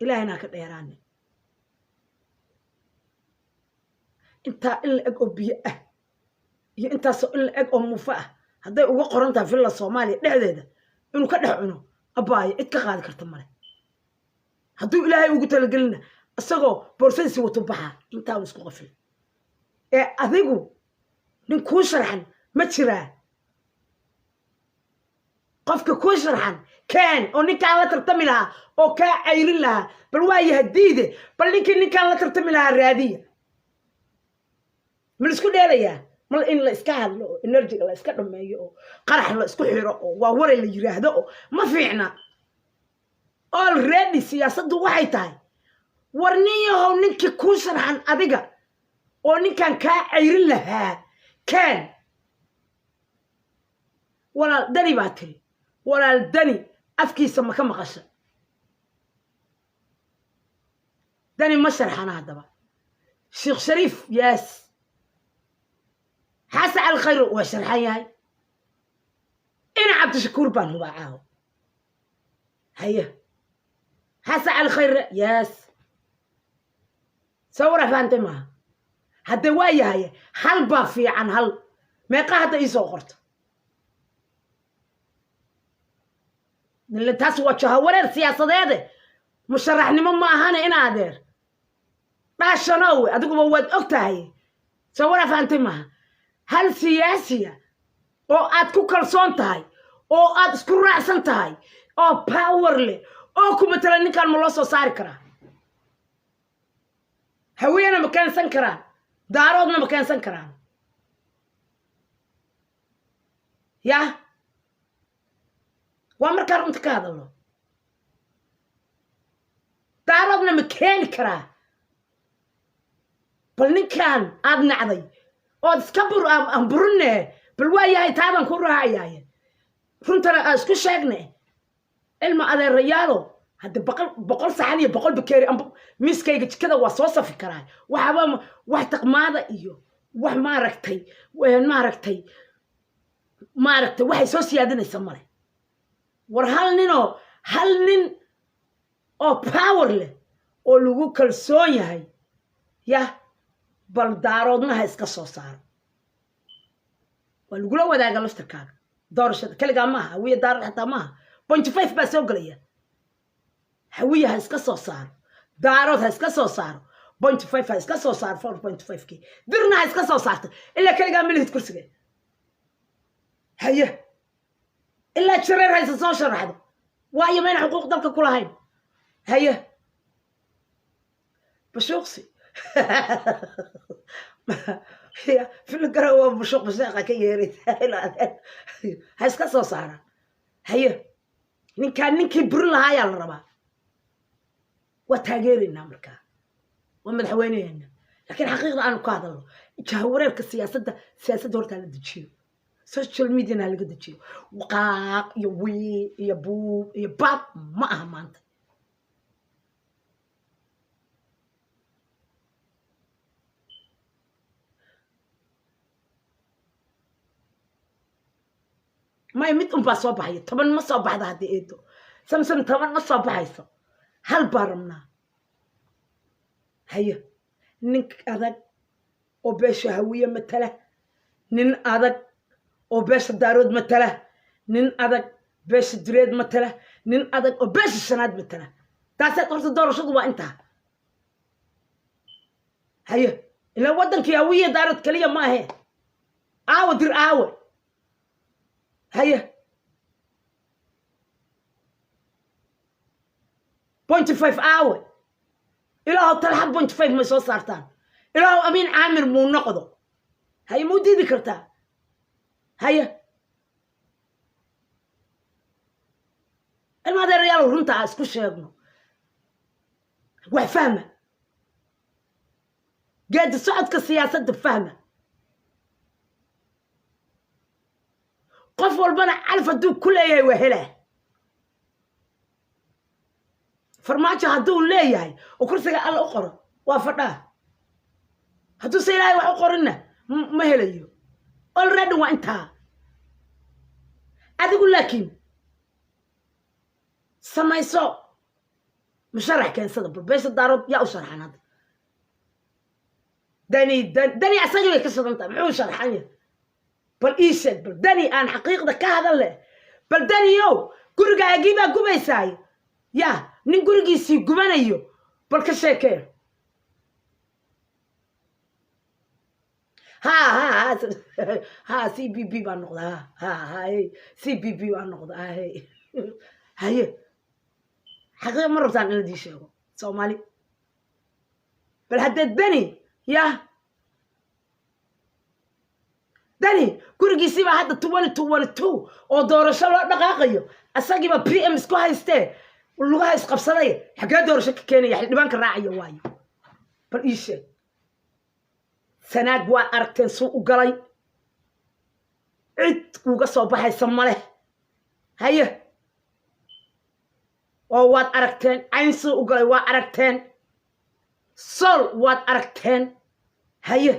Speaker 1: Ilaahayna ha ka dheeraanin. Intaa in la eg oo biyo ah iyo intaasoo in la eg oo muufo ah hadday uga qoran tahay Villa Soomaaliya dhexdeeda inuu ka dhex cuno, abbaayo, cid ka qaadi karta male. Hadduu Ilaahay ugu talagelina, isagoo boorsadiisi wato baxaa. Intaa uu isku qafil. Ee adigu nin kuu sharxan ma jiraa? Qofka kuu sharxan keen oo ninkaan la tartami lahaa oo kaa cayrin lahaa. Bal waayaha diide, bal ninkii ninkaan la tartami lahaa raadiya. Ma la isku dheelayaa? Mal in la iska hadlo oo energy-ga la iska dhameeyo oo qarax la isku xiro oo waa waray la yiraahdo oo ma fiicna. Already siyaasaddu waxay tahay, war nin yahow, ninkii kuu sharxan adiga oo ninkan kaa cayrin lahaa keen. Walaal Dani baa tiri, walaal Dani afkiisa ma ka maqasha? Dani ma sharxana. Haddaba Sheekh Shariif, yes. Xasan Cali Khayro waa sharxan yahay. Ina Cabdishakuur baan hubaa caawo. Haye, Xasan Cali Khayre, yes. Soo wara fahantay maaha? Hadde waa yahay, hal baa fiican. Hal meeqa hadda iisoo qorto? Taas waa jahawareer siyaasadeede, musharaxnimo ma ahane. In adeer dhaashanowe, adiguba waad og tahay. Soo wara fahantay maaha? Hal siyaasiya oo aad ku kalsoon tahay oo aad isku raacsan tahay oo power leh oo ku matala ninkan ma loo soo saari karaa? Haweena ma keensan karaan? Daaroodna ma keensan karaan? Yah, waa markaa runta ka hadalno. Daaroodna ma keeni karaa? Bal ninkan aad nacday ood iska bur aan burinne, bal waa yahay, taadan ku raacayaye, runtana aan isku sheegne. Ilma adeerayaalo, hadda 100 saxan iyo 100 bakeeri amba miiskayga jikada waa soo safi karaa. Waxaaba wax taqmaada iyo wax maaragtay waxay soo siyaadinaysa male. War hal nin oo power leh oo lagu kalsoon yahay, yah, bal daaroodnaha iska soo saaro. Waa lagula wadaaga laftarkaaga doorashada. Keligaa maaha, Hawiye, Daarood xataa maaha, 0.5 baa soo gelaya. Hawiye ha iska soo saaro, Daarood ha iska soo saaro, 0.5 ha iska soo saaro, 4.5 k Dirna ha iska soo saarto. Ilaa keligaa ma lihid kursiga. Haye, ilaa Jareer haysa soo sharaxdo, waayo mayna xuquuq dalka ku lahayn? Haye, bashuuqsi filgara waa bushuuq basheeqa ka yeeraysa, ha iska soo saara. Haye, ninkaan ninkii burin lahaayaa la rabaa. Waa taageeraynaa markaa, waa madaxweyneheena. Laakiin xaqiiqda aanu ka hadalno, jahawareerka siyaasadda hortaa la dejiyo, social media-na ha laga dejiyo. Qaaq iyo wii iyo buub iyo baab ma aha maanta. May, mid unbaa soo baxaya, 10 ma soo baxda. Haddii eedo Samsam, 10 ma soo baxayso, hal baa rabnaa. Haye, nin adag oo beesha Hawiye matala, nin adag oo beesha Daarood matala, nin adag beesha Direed matala, nin adag oo beesha shanaad matala. Taasaad horta doorashadu waa intaa. Haye, ilaa waddankii Hawiye Daarood keliya ma ahe. Aawe Dir? Aawe? Haye, 0.5 aawe? Ilaahow Talxa 0.5 may soo saartaan. Ilaahow Amiin Caamir muu noqdo. Haye, muu diidi kartaa? Haye, ilma adeerayaalow, runta a isku sheegno. Wax fahma, geedi socodka siyaasadda fahma. Qof walbana calaf hadduu ku leeyahay waa helaa. Farmaajo hadduu leeyahay oo kursiga Alla u qoro, waa fadhaa. Hadduuse Ilaahay wax u qorinna, ma helayo. Already waa intaa. Adigu laakiin samayso musharax keensada. Bal beesha Daarood yaa u sharxan hadda? Dani, Dani asagii bay ka shidan tahay. Muxuu sharxan yahay? Bal ii sheeg. Bal Dani aan xaqiiqda ka hadal leh. Bal Daniyow, gurigaagii baa gubaysaay. Ya nin gurigiisii gubanayo, bal ka sheekee. Ha ha ha ha, CBB baan noqda. Ha ha ha, CBB baan noqda. He haye, xaqiiqa ma rabtaan in ladii sheego, Soomaali? Bal haddee Dani ya Dani gurigiisii baa hadda 2022 oo doorasho loo dhaqaaqayo, asagiiba PM isku haystee, lugaha isqabsaday. Xaggee doorasho ka keenaya, xildhibaanka raacaya waayo? Bal ii sheeg. Sanaag waa aragteen suu u galay, cid uga soo baxaysa maleh. Haye, oo waad aragteen Cayn suu u galay, waa aragteen Sool, waad aragteen. Haye,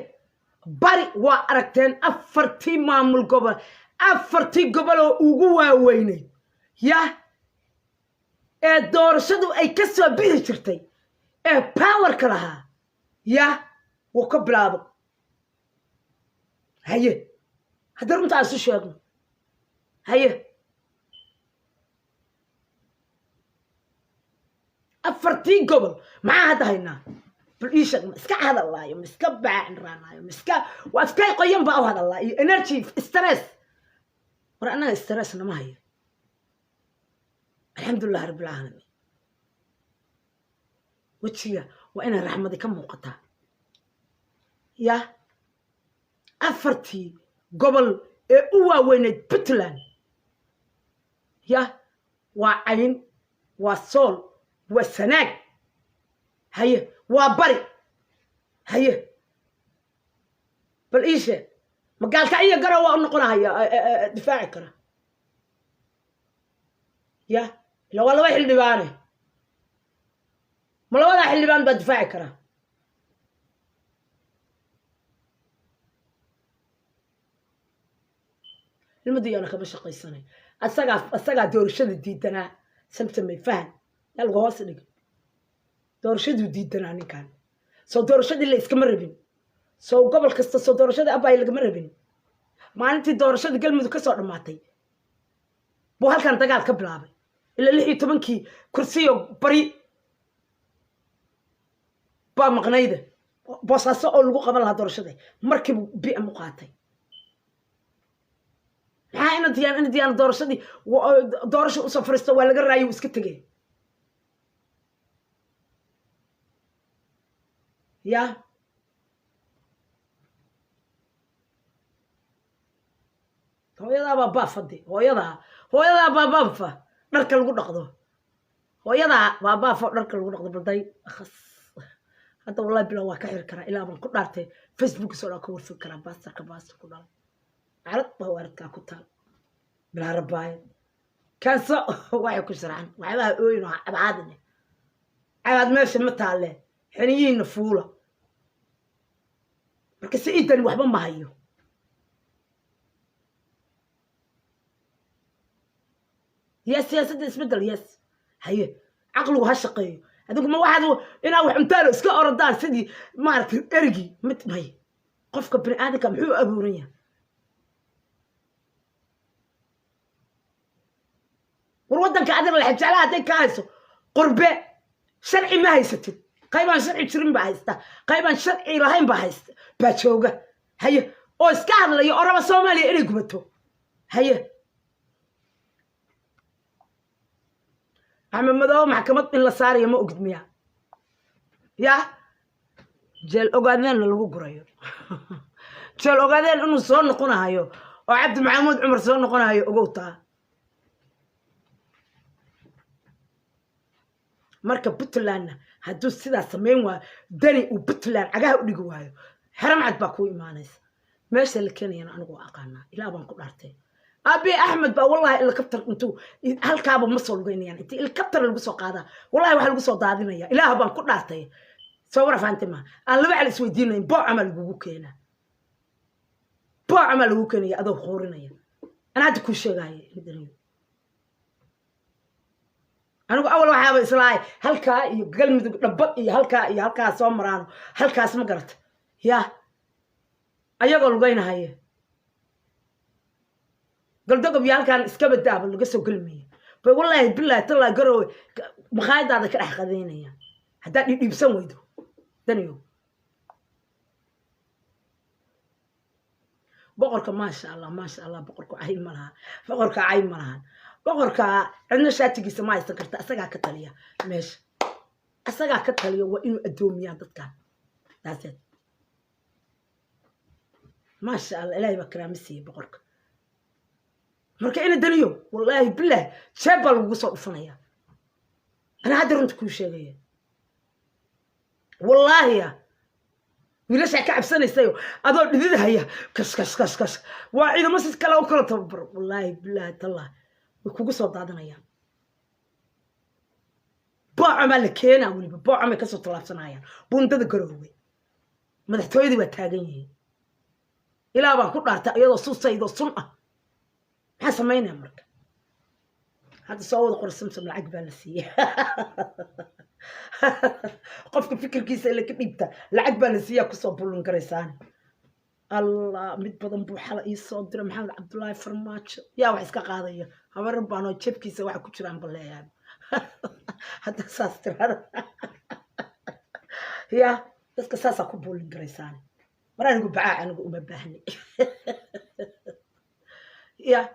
Speaker 1: Bari waa aragteen. Afartii maamul gobol, afartii gobol oo ugu waaweynay yah ee doorashadu ay ka soo bixi jirtay ee powerka lahaa yah wuu ka bilaabo. Haye, haddii runtaa isu sheegno, haye, afartii gobol maxaa hadda haynaa? Bal ii sheeg. Ma iska hadallaayo, ma iska baacinraanaayo, ma iska waa iska qoyan baa u hadallaa iyo energy stress? War annaga stress nama hayo, alxamdulilah rabbilcaalamiin. Wejiga waa inay raxmadi ka muuqataa. Ya afartii gobol ee u waaweyneyd Puntland ya waa Cayn, waa Sool, waa Sanaag, haye, waa Bari. Haye, bal ii sheeg, magaalka iyo Garow waa u noqonahaya difaaci kara? Ya ila waa laba xildhibaane, ma labadaa xildhibaan baa difaaci karaa? Ilmadiyaana kama shaqaysanay. Asagaa doorashada diidanaa. Samsamay fahan yaa lagu hoos dhigay. Doorashaduu diidanaa ninkan. Soo doorashadii la iskama rabin? Soo gobol kasta soo doorashadii Abbaay lagama rabin? Maalintii doorashadii Galmudug ka soo dhammaatay buu halkan dagaal ka bilaabay. Ilaa 16-kii kursiyo Bari baa maqnayda, Boosaaso oo lagu qaban lahaa doorashada, markiibu BM u qaatay. Maxaa ina diyaan doorashadii doorasha usoo fariisto waa laga raayo, iska tegay. Ya hooyadaa baa baafade, hooyadaa baa baafa dharka lagu dhaqdo, hooyadaa baa baafo dharka lagu dhaqdo. Balday akhas hadda, wallahi bilow waa ka xiri karaa ilaa baan ku dhaartay. Facebook soo dhan ka warsan karaa. Baastarka baastar ku dhalay, carad baa waaridkaa ku taal bilaa rabaayo kaanso. Waxay ku sharxan waxyaabaha ooyin oo cabaadine cabaad meesha ma taalle, xiniyihiina fuula. Marka si idani waxba ma hayo. Yes, siyaasadda isbeddel. Yes, haye, caqligu ha shaqeeyo. Adigu ma waxaad inaa wax cuntaan oo iska orodaan sidii maaragtay erigii mid may? Qofka bini aadamka muxuu u abuuran yahay? War waddanka adiga la jeclaa hadday ka hayso qurbe, sharci ma haysatid. Qaybaan sharci jirin baa haysta, qaybaan sharci lahayn baa haysta baa jooga. Haye, oo iska hadlaya oo raba Soomaaliya inay gubato. Haye, Axmed Madoobe maxkamad in la saarayo ma ogid miya? Ya jeel ogaadeenna lagu gurayo, jeel ogaadeen inuu soo noqonahayo oo Cabdi Maxamuud Cumar soo noqonahayo, ogow taa. Marka Puntlandna hadduu sidaa samayn waayo, Dani uu Puntland cagaha u dhigi waayo, xeram cad baa kuu imaanaysa. Meesha la keenayana anigu waa aqaanaa, ilaa baan ku dhaartay. Abi Axmed baa wallahi helicopter intuu halkaaba ma soo lugeynayaan, intii helicopter lagu soo qaadaa, wallahi waxaa lagu soo daadinaya, ilaah baan ku dhaartay. Soo wara fahanti ma aan laba cal isweydiinayn. Boocamaa lagugu keenaa, boocamaa lagu keenaya adoo khoorinaya. Anaa hadda kuu sheegaayo, anigu awal waxaaba islaahay halkaa iyo Galmudug dhambad iyo halkaa iyo halkaa soo maraano halkaas, ma garata? Ya ayagoo lugeynahaya Galdogob iyo halkaan iska badaaba laga soo gelmaya bay, wallaahi bilahi tallaa, Garowe maqaayadaada ka dhex qadaynaya haddaad dhidhiibsan weydo, Daniyo. Boqorka, maasha Allah, maasha Allah, boqorka cay ma laha, boqorka cay ma lahan. Boqorka cidna shaatigiisa ma haysan karta. Asagaa ka taliya meesha, asagaa ka taliya. Waa inuu addoomiyaa dadkan taaseed. Maasha Allah, Ilaahay baa karaamo siiyey boqorka. Marka ina daniyo, wallaahi bilah, jeeb baa lagugu soo dhufanaya. Anaa hadda runta kuu sheegaya, wallaahi ya wiilashaa ka cabsanaysayo adoo dhididahaya, kas kas kas kas, waa ciidamo si kale u kala tababaro. Wallaahi bilaahi tallah, way kugu soo daadanayaan. Boocamaa la keenaa, weliba boocamay kasoo tallaabsanayaan buundada Garoowe. Madaxtooyadii waa taagan yihiin. Ilaa baan ku dhaartay, iyadoo suusaydoo sun ah. Maxaa samaynaya marka? Hadda soo wada qor. Samsam lacag baa la siiyey. Qofka fikirkiisa ila ka dhiibta lacag baa la siiyaa, kusoo bullin garaysaani. Allah, mid badan buu xala ii soo diray Maxamed Cabdullaahi Farmaajo. Yaa wax iska qaadaya? Habarin baanoo jebkiisa waxa ku jiraan baleeyahay hadda saas tirada. Ya dadka saasaa ku bullin garaysaani. Mar anigu bacaa, anigu uma baahni. Ya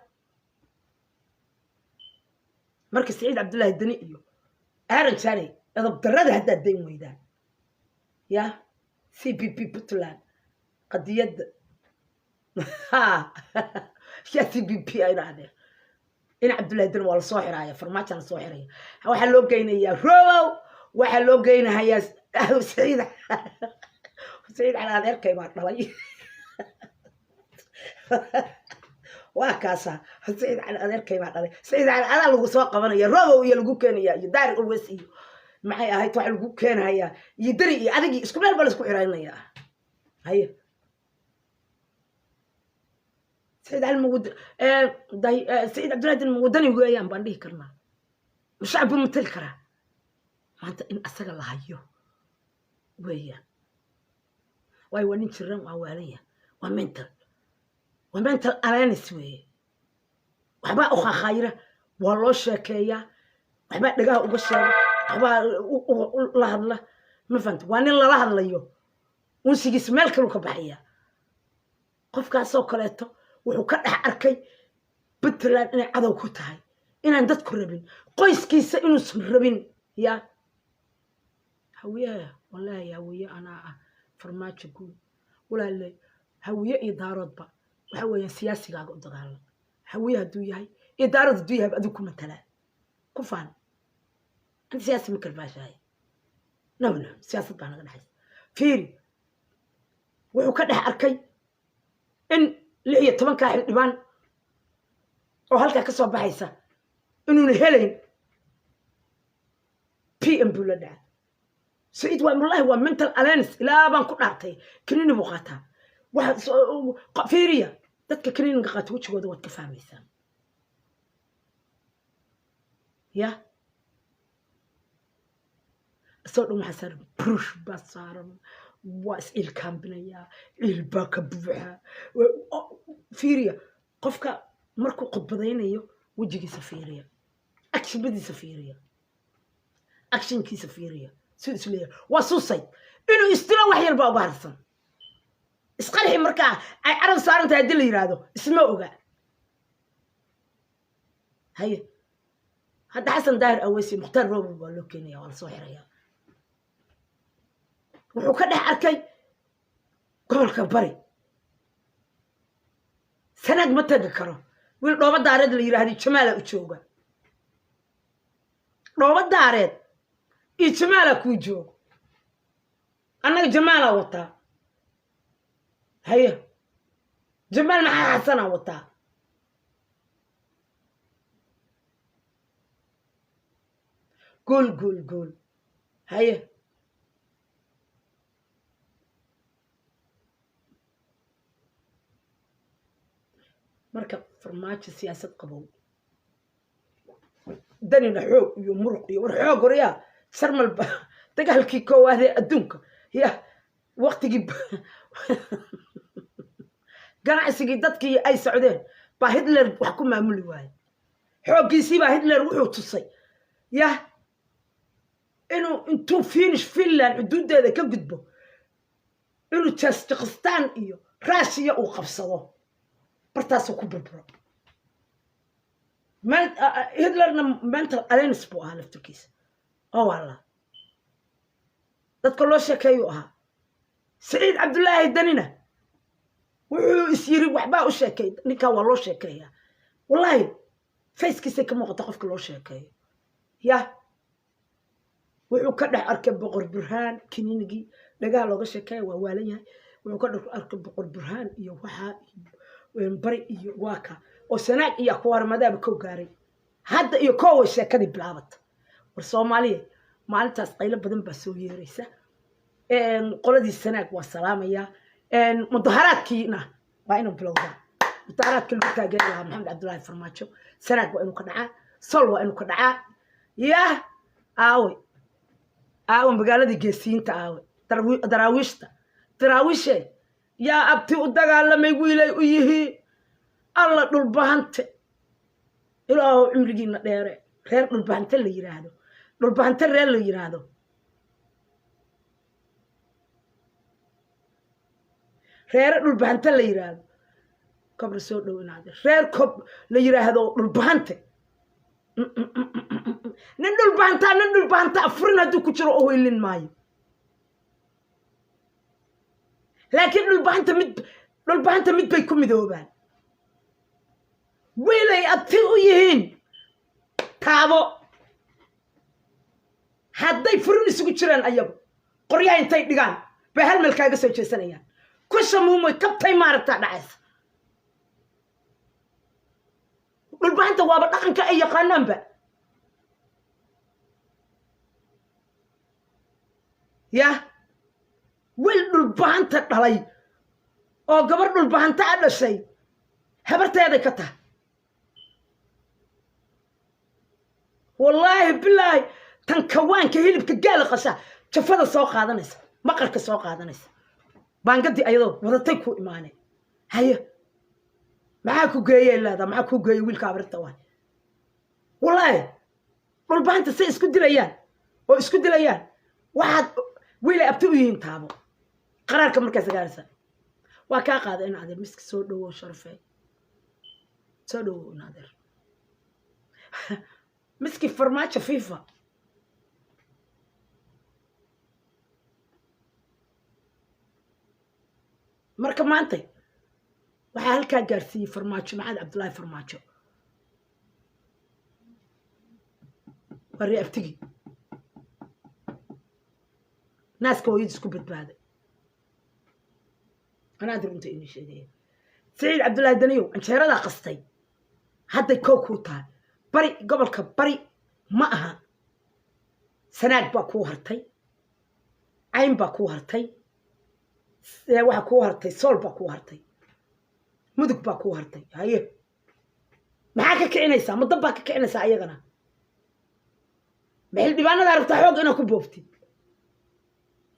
Speaker 1: marka Saciid Cabdullaahi Deni iyo Aaron Jane, edab darrada haddaad dayn weydaan, ya CPP Puntland qadiyadda, ya CPP ay dhahdeen in Cabdullahi Deni waa lasoo xiraaya, Farmaaja lasoo xiraya. Waxaa loo geynayaa Rowow, waxaa loo geynahayaa Saciid. Saciid Cali adeerkay baa dhalay. Waa kaasa, Saciid Cali adeerkay baa dhalay. Saciid Cali adaa lagu soo qabanaya, Robow iyo lagu keenaya iyo Daari Owes iyo maxay ahayd, waxa lagu keenayaa iyo Deri iyo adigii isku meel ba la isku xiraynaya. Haye, Saciid Cali mawad, Saciid Cabdullahi Deni mawadani weeyaan baan dhihi karnaa? Ma shacab buu matali karaa maanta? In asaga la hayo weeyaan. Waayo, waa nin jiran, waa waalanya, waa mental, waa mental illness weeye. Waxbaa u khakhaayira, waa loo sheekeeyaa, waxbaa dhagaha uga sheega, waxbaa la hadla. Ma fahanta? Waa nin lala hadlayo, unsigiisa meel kaluu ka baxaya. Qofkaasoo kaleeto wuxuu ka dhex arkay Puntland inay cadow ku tahay, inaan dadku rabin, qoyskiisa inuusan rabin. Ya Hawiyaha, wallaahi Hawiye anaa ah, Farmaajo guud. Walaale, Hawiye iyo Daaroodba waxa weeyaan siyaasigaaga u dagaalam. Hawiye hadduu yahay iyo Daarood hadduu yahay, adigu ku matalaa ku faan. Anta siyaasi ma karbaashahay? No, no, siyaasad baa naga dhexaysa. Fiiri, wuxuu ka dhex arkay in 16-kaa xildhibaan oo halkaa ka soo baxaysa inuuna helayn. PM buu la dhacay. Saciid waa, wallahi, waa mental illness. Ilaa baan ku dhaartay, kanini buu qaataa. Waxa fiiriya, dadka kaniiniga qaata wejigooda waad ka fahmaysaa. Ya isagoo dhan waxaa saaran brush baa saaran, waa is ciil kaambinayaa, ciil baa ka buuxaa. Fiiriya qofka markuu khudbadaynayo wejigiisa, fiiriya actionadiisa, fiiriya actionkiisa, fiiriya siduu isleeyahay. Waa suicide, inuu isdilo wax yar baa uga harsan. Isqarxi markaa ay carab saaran tahay haddii la yidhaahdo, isma oga. Haye, hadda Xasan Daahir Aweysi, Mukhtaar Robow baa loo keenaya, waa lasoo xiraya. Wuxuu ka dhex arkay gobolka Bari. Sanaag ma tegi karo. Wiil Dhooba Daareed la yidhaahdo Jamaala u jooga. Dhooba Daareed iyo Jamaala kuu joogo, annaga Jamaalaa wataa. Haye, Jamaal maxaa Xasanaa wataa? Gool gool gool. Haye, marka Farmaajo siyaasad qabow, Danina xoog iyo muruq iyo war xoog horyaa. Sarmalba dagaalkii koowaad ee adduunka, ya waktigii ganacsigii dadkii ay socdeen baa Hitler wax ku maamuli waaye. Xooggiisii baa Hitler wuxuu tusay ya inuu intuu Finish, Finland xuduuddeeda ka gudbo, inuu Tajikistan iyo Russia uu qabsado. Bartaasuu ku burburo. Hitlerna mental illness buu ahaa laftirkiisa oo walla dadka loo sheekeeyuu ahaa. Siciid Cabdullaahi Danina wuxuu is yiri waxbaa u sheekay ninkan, waa loo sheekeeyaa. Wallahi facekiisay ka muuqata qofka loo sheekeeyo. Ya wuxuu ka dhex arkay Boqor Burhaan kiniinigii dhagaha looga sheekeeya, waa waalan yahay. Wuxuu ka dhex arkay Boqor Burhaan iyo waxaa bari iyo waa ka oo Sanaag iyo kuwaarmadaaba kow gaaray hadda iyo kooway sheekadii bilaabata. War Soomaaliya, maalintaas qaylo badan baa soo yeeraysa. Qoladii Sanaag waa salaamayaa. Mudaharaadkiina waa inuu bilowdaa, mudaharaadkii lagu taageeri lahaa Maxamed Cabdullaahi Farmaajo. Sanaag waa inuu ka dhacaa, Sol waa inuu ka dhacaa. Yah, aawe, aawe magaaladii geesiyiinta? Aawe Daraawiishta? Daraawiishe yaa abti u dagaalamay wiilay u yihiin. Alla Dhulbahante, Ilaahow cimrigiina dheere. Reer Dhulbahante la yiraahdo, Dhulbahante reer la yiraahdo, reere Dhulbahante la yiraahdo, kobra soo dhow inaade reer kob la yiraahdo Dhulbahante. Nin Dhulbahantaa, nin Dhulbahantaa furin hadduu ku jiro oo weylin maayo, laakiin Dhulbahanta mid, Dhulbahanta mid bay ku midoobaan: wiilay abti u yihiin taabo. Hadday furin isugu jiraan, ayagu qoryaha intay dhigaan bay hal meel kaaga soo jeesanayaan. Ku shamuumay kabtay maaragtaa dhacaysa. Dhulbahanta waaba dhaqanka ay yaqaanaanba. Yah, wiil Dhulbahanta dhalay oo gabar Dhulbahanta a dhashay habarteeday ka tahay. Wallaahi bilaahi, tan kawaanka hilibka gaala qasha jafada soo qaadanaysa, maqarka soo qaadanaysa, baangadii ayadoo wadatay ku imaaneen. Haye, maxaa ku geeyey leedaa? Maxaa ku geeyey wiilka abrinta waay? Wallaahi Dhulbahanta say isku dilayaan oo isku dilayaan, waxaad wiilay abti u yihiin taabo qaraarka markaas gaaraysa. Waa kaa qaada in adeer miska soo dhowow, sharafee soo dhowow in adeer miski Farmaajo FIFA. Marka maantay waxaa halkaa gaarsiiyey Farmaajo, Maxamed Cabdullaahi Farmaajo, waa ree abtigii naaska hooyada isku badbaaday. Anaa runta inii sheegaya. Saciid Cabdullaahi Daniyow, anjeeradaa qastay hadday koo kuu tahay. Bari, gobolka Bari ma aha, Sanaag baa kuu hartay, Cayn baa kuu hartay, waxaa kuu hartay Sool baa kuu hartay, Mudug baa kuu hartay. Haye, maxaa ka kicinaysaa? Ma dab baa ka kicinaysaa ayagana? Ma xildhibaanadaa rabtaa xoog inaad ku booftid?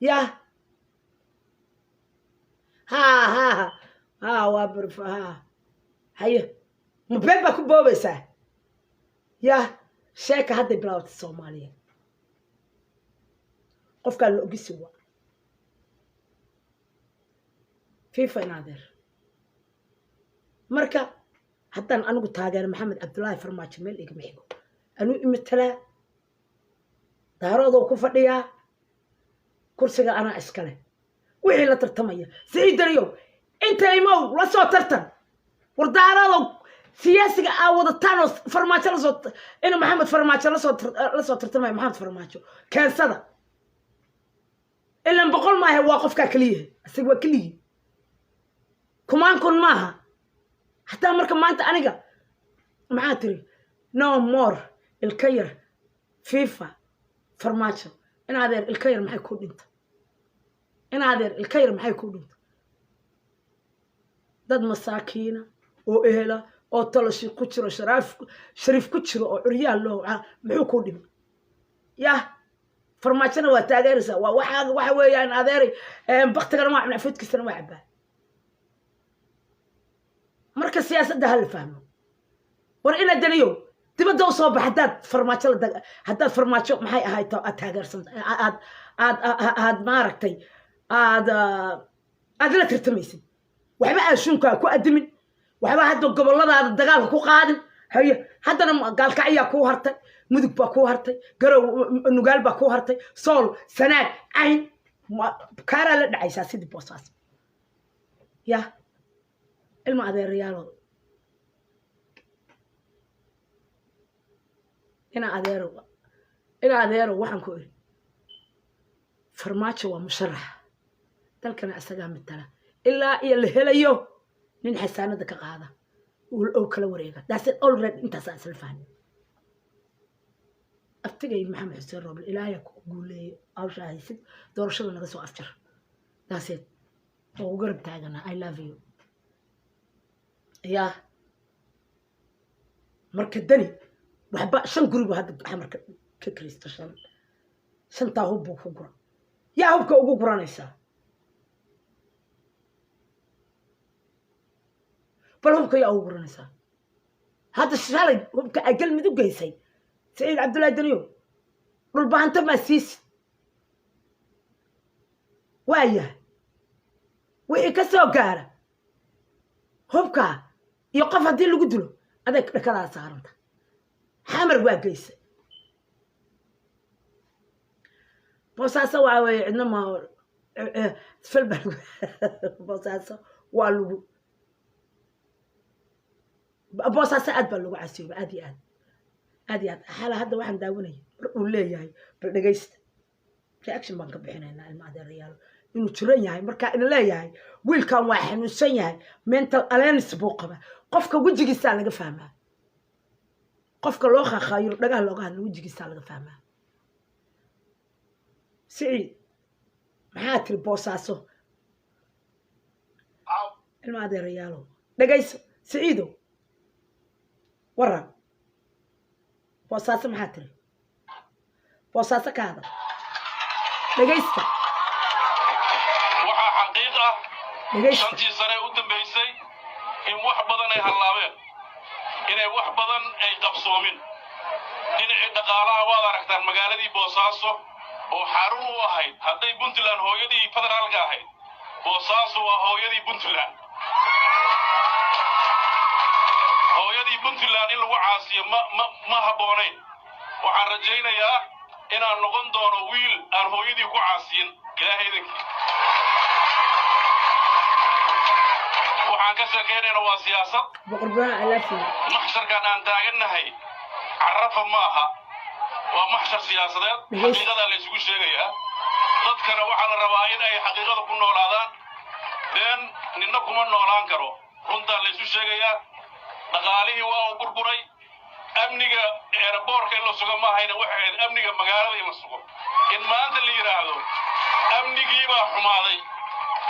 Speaker 1: Yah, ha ha ha, waa barf ha. Haye, ma been baa ku boobaysaa? Yah, sheeka hadday bilaabatay Soomaaliya. Qofkaan la ogisi wa FIFA in adeer. Marka haddaan anigu taageero Maxamed Cabdullaahi Farmaajo, meel igama xigo. Anuu imatalaa, Daaroodoo ku fadhiyaa kursiga, anaa iskale. Wixii la tartamaya Siciid Daniyow, inta imow la soo tartan. War Daaroodow, siyaasiga aa wadataan oo Farmaajo lasoo inuu Maxamed Farmaajo lasoo tartamaya, Maxamed Farmaajo keensada. Ilan 100 maaha, waa qofkaa keliyaha, isaga waa keligii, kumaan kun maaha hataa. Marka maanta aniga maxaa tiri? No more ilka yar FIFA Farmaajo. In adeer ilka yar maxay ku dhinta? In adeer ilka yar maxay ku dhinta? Dad masaakiina oo ehela oo toloshi ku jiro, sharaaf shariif ku jiro oo curyaal loo muxuu ku dhima? Yah, Farmaajona waa taageeraysaa. Waa waxaa waxa weeyaan adeeray, baktigana waa cunaa, foodkiisana waa cabaa. Marka siyaasadda hala fahmo. War inaad Daniyow dibadda usoo bax haddaad Farmaajo la haddaad Farmaajo maxay ahayd aad taageersanta, aad aad aad maaragtay aad la tartamaysid, waxba aashuunkaa ku adimin. Waxba hadda goboladaada dagaalka ku qaadin. Haye, haddana Gaalkacyaa kuu hartay, Mudug baa kuu hartay, Garow, Nugaal baa kuu hartay, Sool, Sanaag, Cayn kaaraa la dhacaysaa sidii Boosaas. Ya ilma adeerayaalood, ina adeero, ina adeero, waxaan ku iri Farmaajo waa musharax, dalkana isagaa matala ilaa iyo la helayo nin xasaanada ka qaada oo kala wareega. That's it already, intaasaa isla fahmay. Abtigay Maxamed Xuseen Rooble, Ilaahay ku guuleeyo hawshaa haysid, doorashada naga soo afjar. That's it, oo ugu garab taaganaa. I love you. Ya marka Dani waxba shan guri buu hadda Xamarka ka kiraysto, shan shantaa hub buu ku gura. Yaa hubka ugu guranaysaa? Bal hubka yaa ugu guranaysaa? Hadda shalay hubka ay Galmudug geysay, Saciid Cabdullaahi Daniyo, Dhulbahanta maa siisid? Waayahay, wixii ka soo gaara hubkaa iyo qof haddii lagu dilo, aday dhakadaa saaranta. Xamar waa geysay, Boosaaso waa weye, cidna ma fal baa. Boosaaso waa lagu, Boosaaso aad baa lagu casiyooba, aad iyo aad, aad iyo aad. Xala hadda waxaan daawanaya mar uu leeyahay, bal dhegaysta, reaction baan ka bixinaynaa, ilma adeerayaal, inuu jiran yahay. Markaa ina leeyahay wiilkan waa xanuunsan yahay, mental illness buu qabaa. Qofka wejigiisaa laga fahmaa, qofka loo khaakhaayo, dhagaha looga hadlo, wejigiisaa laga fahmaa. Siciid, maxaa tiri Boosaaso? Ilma adeerayaalow, dhegayso. Siciidow, waran Boosaaso, maxaa tiri Boosaaso? Ka hadal, dhegaysta.
Speaker 3: Waxaa xaqiiq ah
Speaker 1: Dhegaysta.
Speaker 3: 5-tii sane u dambaysay in wax badan ay hallaabeen, inay wax badan ay qabsoomin. Dhinacii dhaqaalaha waad aragtaan, magaaladii Boosaaso oo xarun u ahayd, hadday Puntland hooyadii federaalka ahayd, Boosaaso waa hooyadii Puntland. Hooyadii Puntland in lagu caasiyo ma habboonayn. Waxaan rajaynayaa inaan noqon doono wiil aan hooyadii ku caasiyin, Ilaahay idinkii. Waxaan ka sheekaynayna waa siyaasad.
Speaker 1: Boqor Burhaan, I love you.
Speaker 3: Maxsharkan aan taagannahay carafa ma aha, waa maxshar siyaasadeed.
Speaker 1: Dhegeysta.
Speaker 3: Xaqiiqadaa la isugu sheegayaa, dadkana waxaa la rabaa in ay xaqiiqada ku noolaadaan. Been ninna kuma noolaan karo, runtaa la isu sheegayaa. Dhaqaalihii waa uu burburay. Amniga airportka in la sugo ma ahayna, waxay ahayd amniga magaalada in la sugo. In maanta la yidhaahdo amnigii baa xumaaday,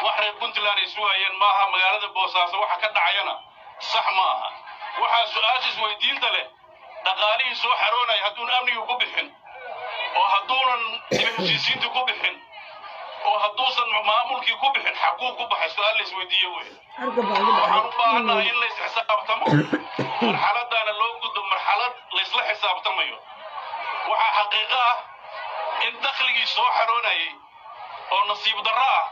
Speaker 3: wax reer Puntland ay sugayeen maaha. Magaalada Boosaaso waxa ka dhacayana sax ma aha. Waxaa su-aasha isweydiinta leh, dhaqaalihii soo xaroonaya hadduun amnigii ku bixin, oo hadduunan dib heshiisiintii ku bixin, oo hadduusan maamulkii ku bixin, xaguu ku baxay? Su-aal la isweydiiye wey.
Speaker 1: Arga baa ugu
Speaker 3: Waxaan u
Speaker 1: dhacay.
Speaker 3: baahannahay in la isxisaabtamo, marxaladaana loo gudbo marxalad laysla xisaabtamayo. Waxaa xaqiiqo ah in dakhligii soo xaroonayay, oo nasiib darro ah,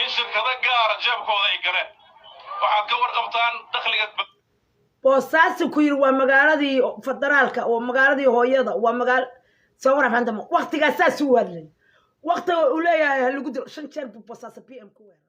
Speaker 3: in shirkado gaara jeebkooda ay galeen. Waxaad ka warqabtaan dakhliga
Speaker 1: Boosaaso ku yiri waa magaaladii federaalka, waa magaaladii hooyada, waa magaalo soo warafantama. Waktigaas saas u hadlay, waktiga uu leeyahay ha lagu dilo, shan jeer buu Boosaaso PM ku weeraray.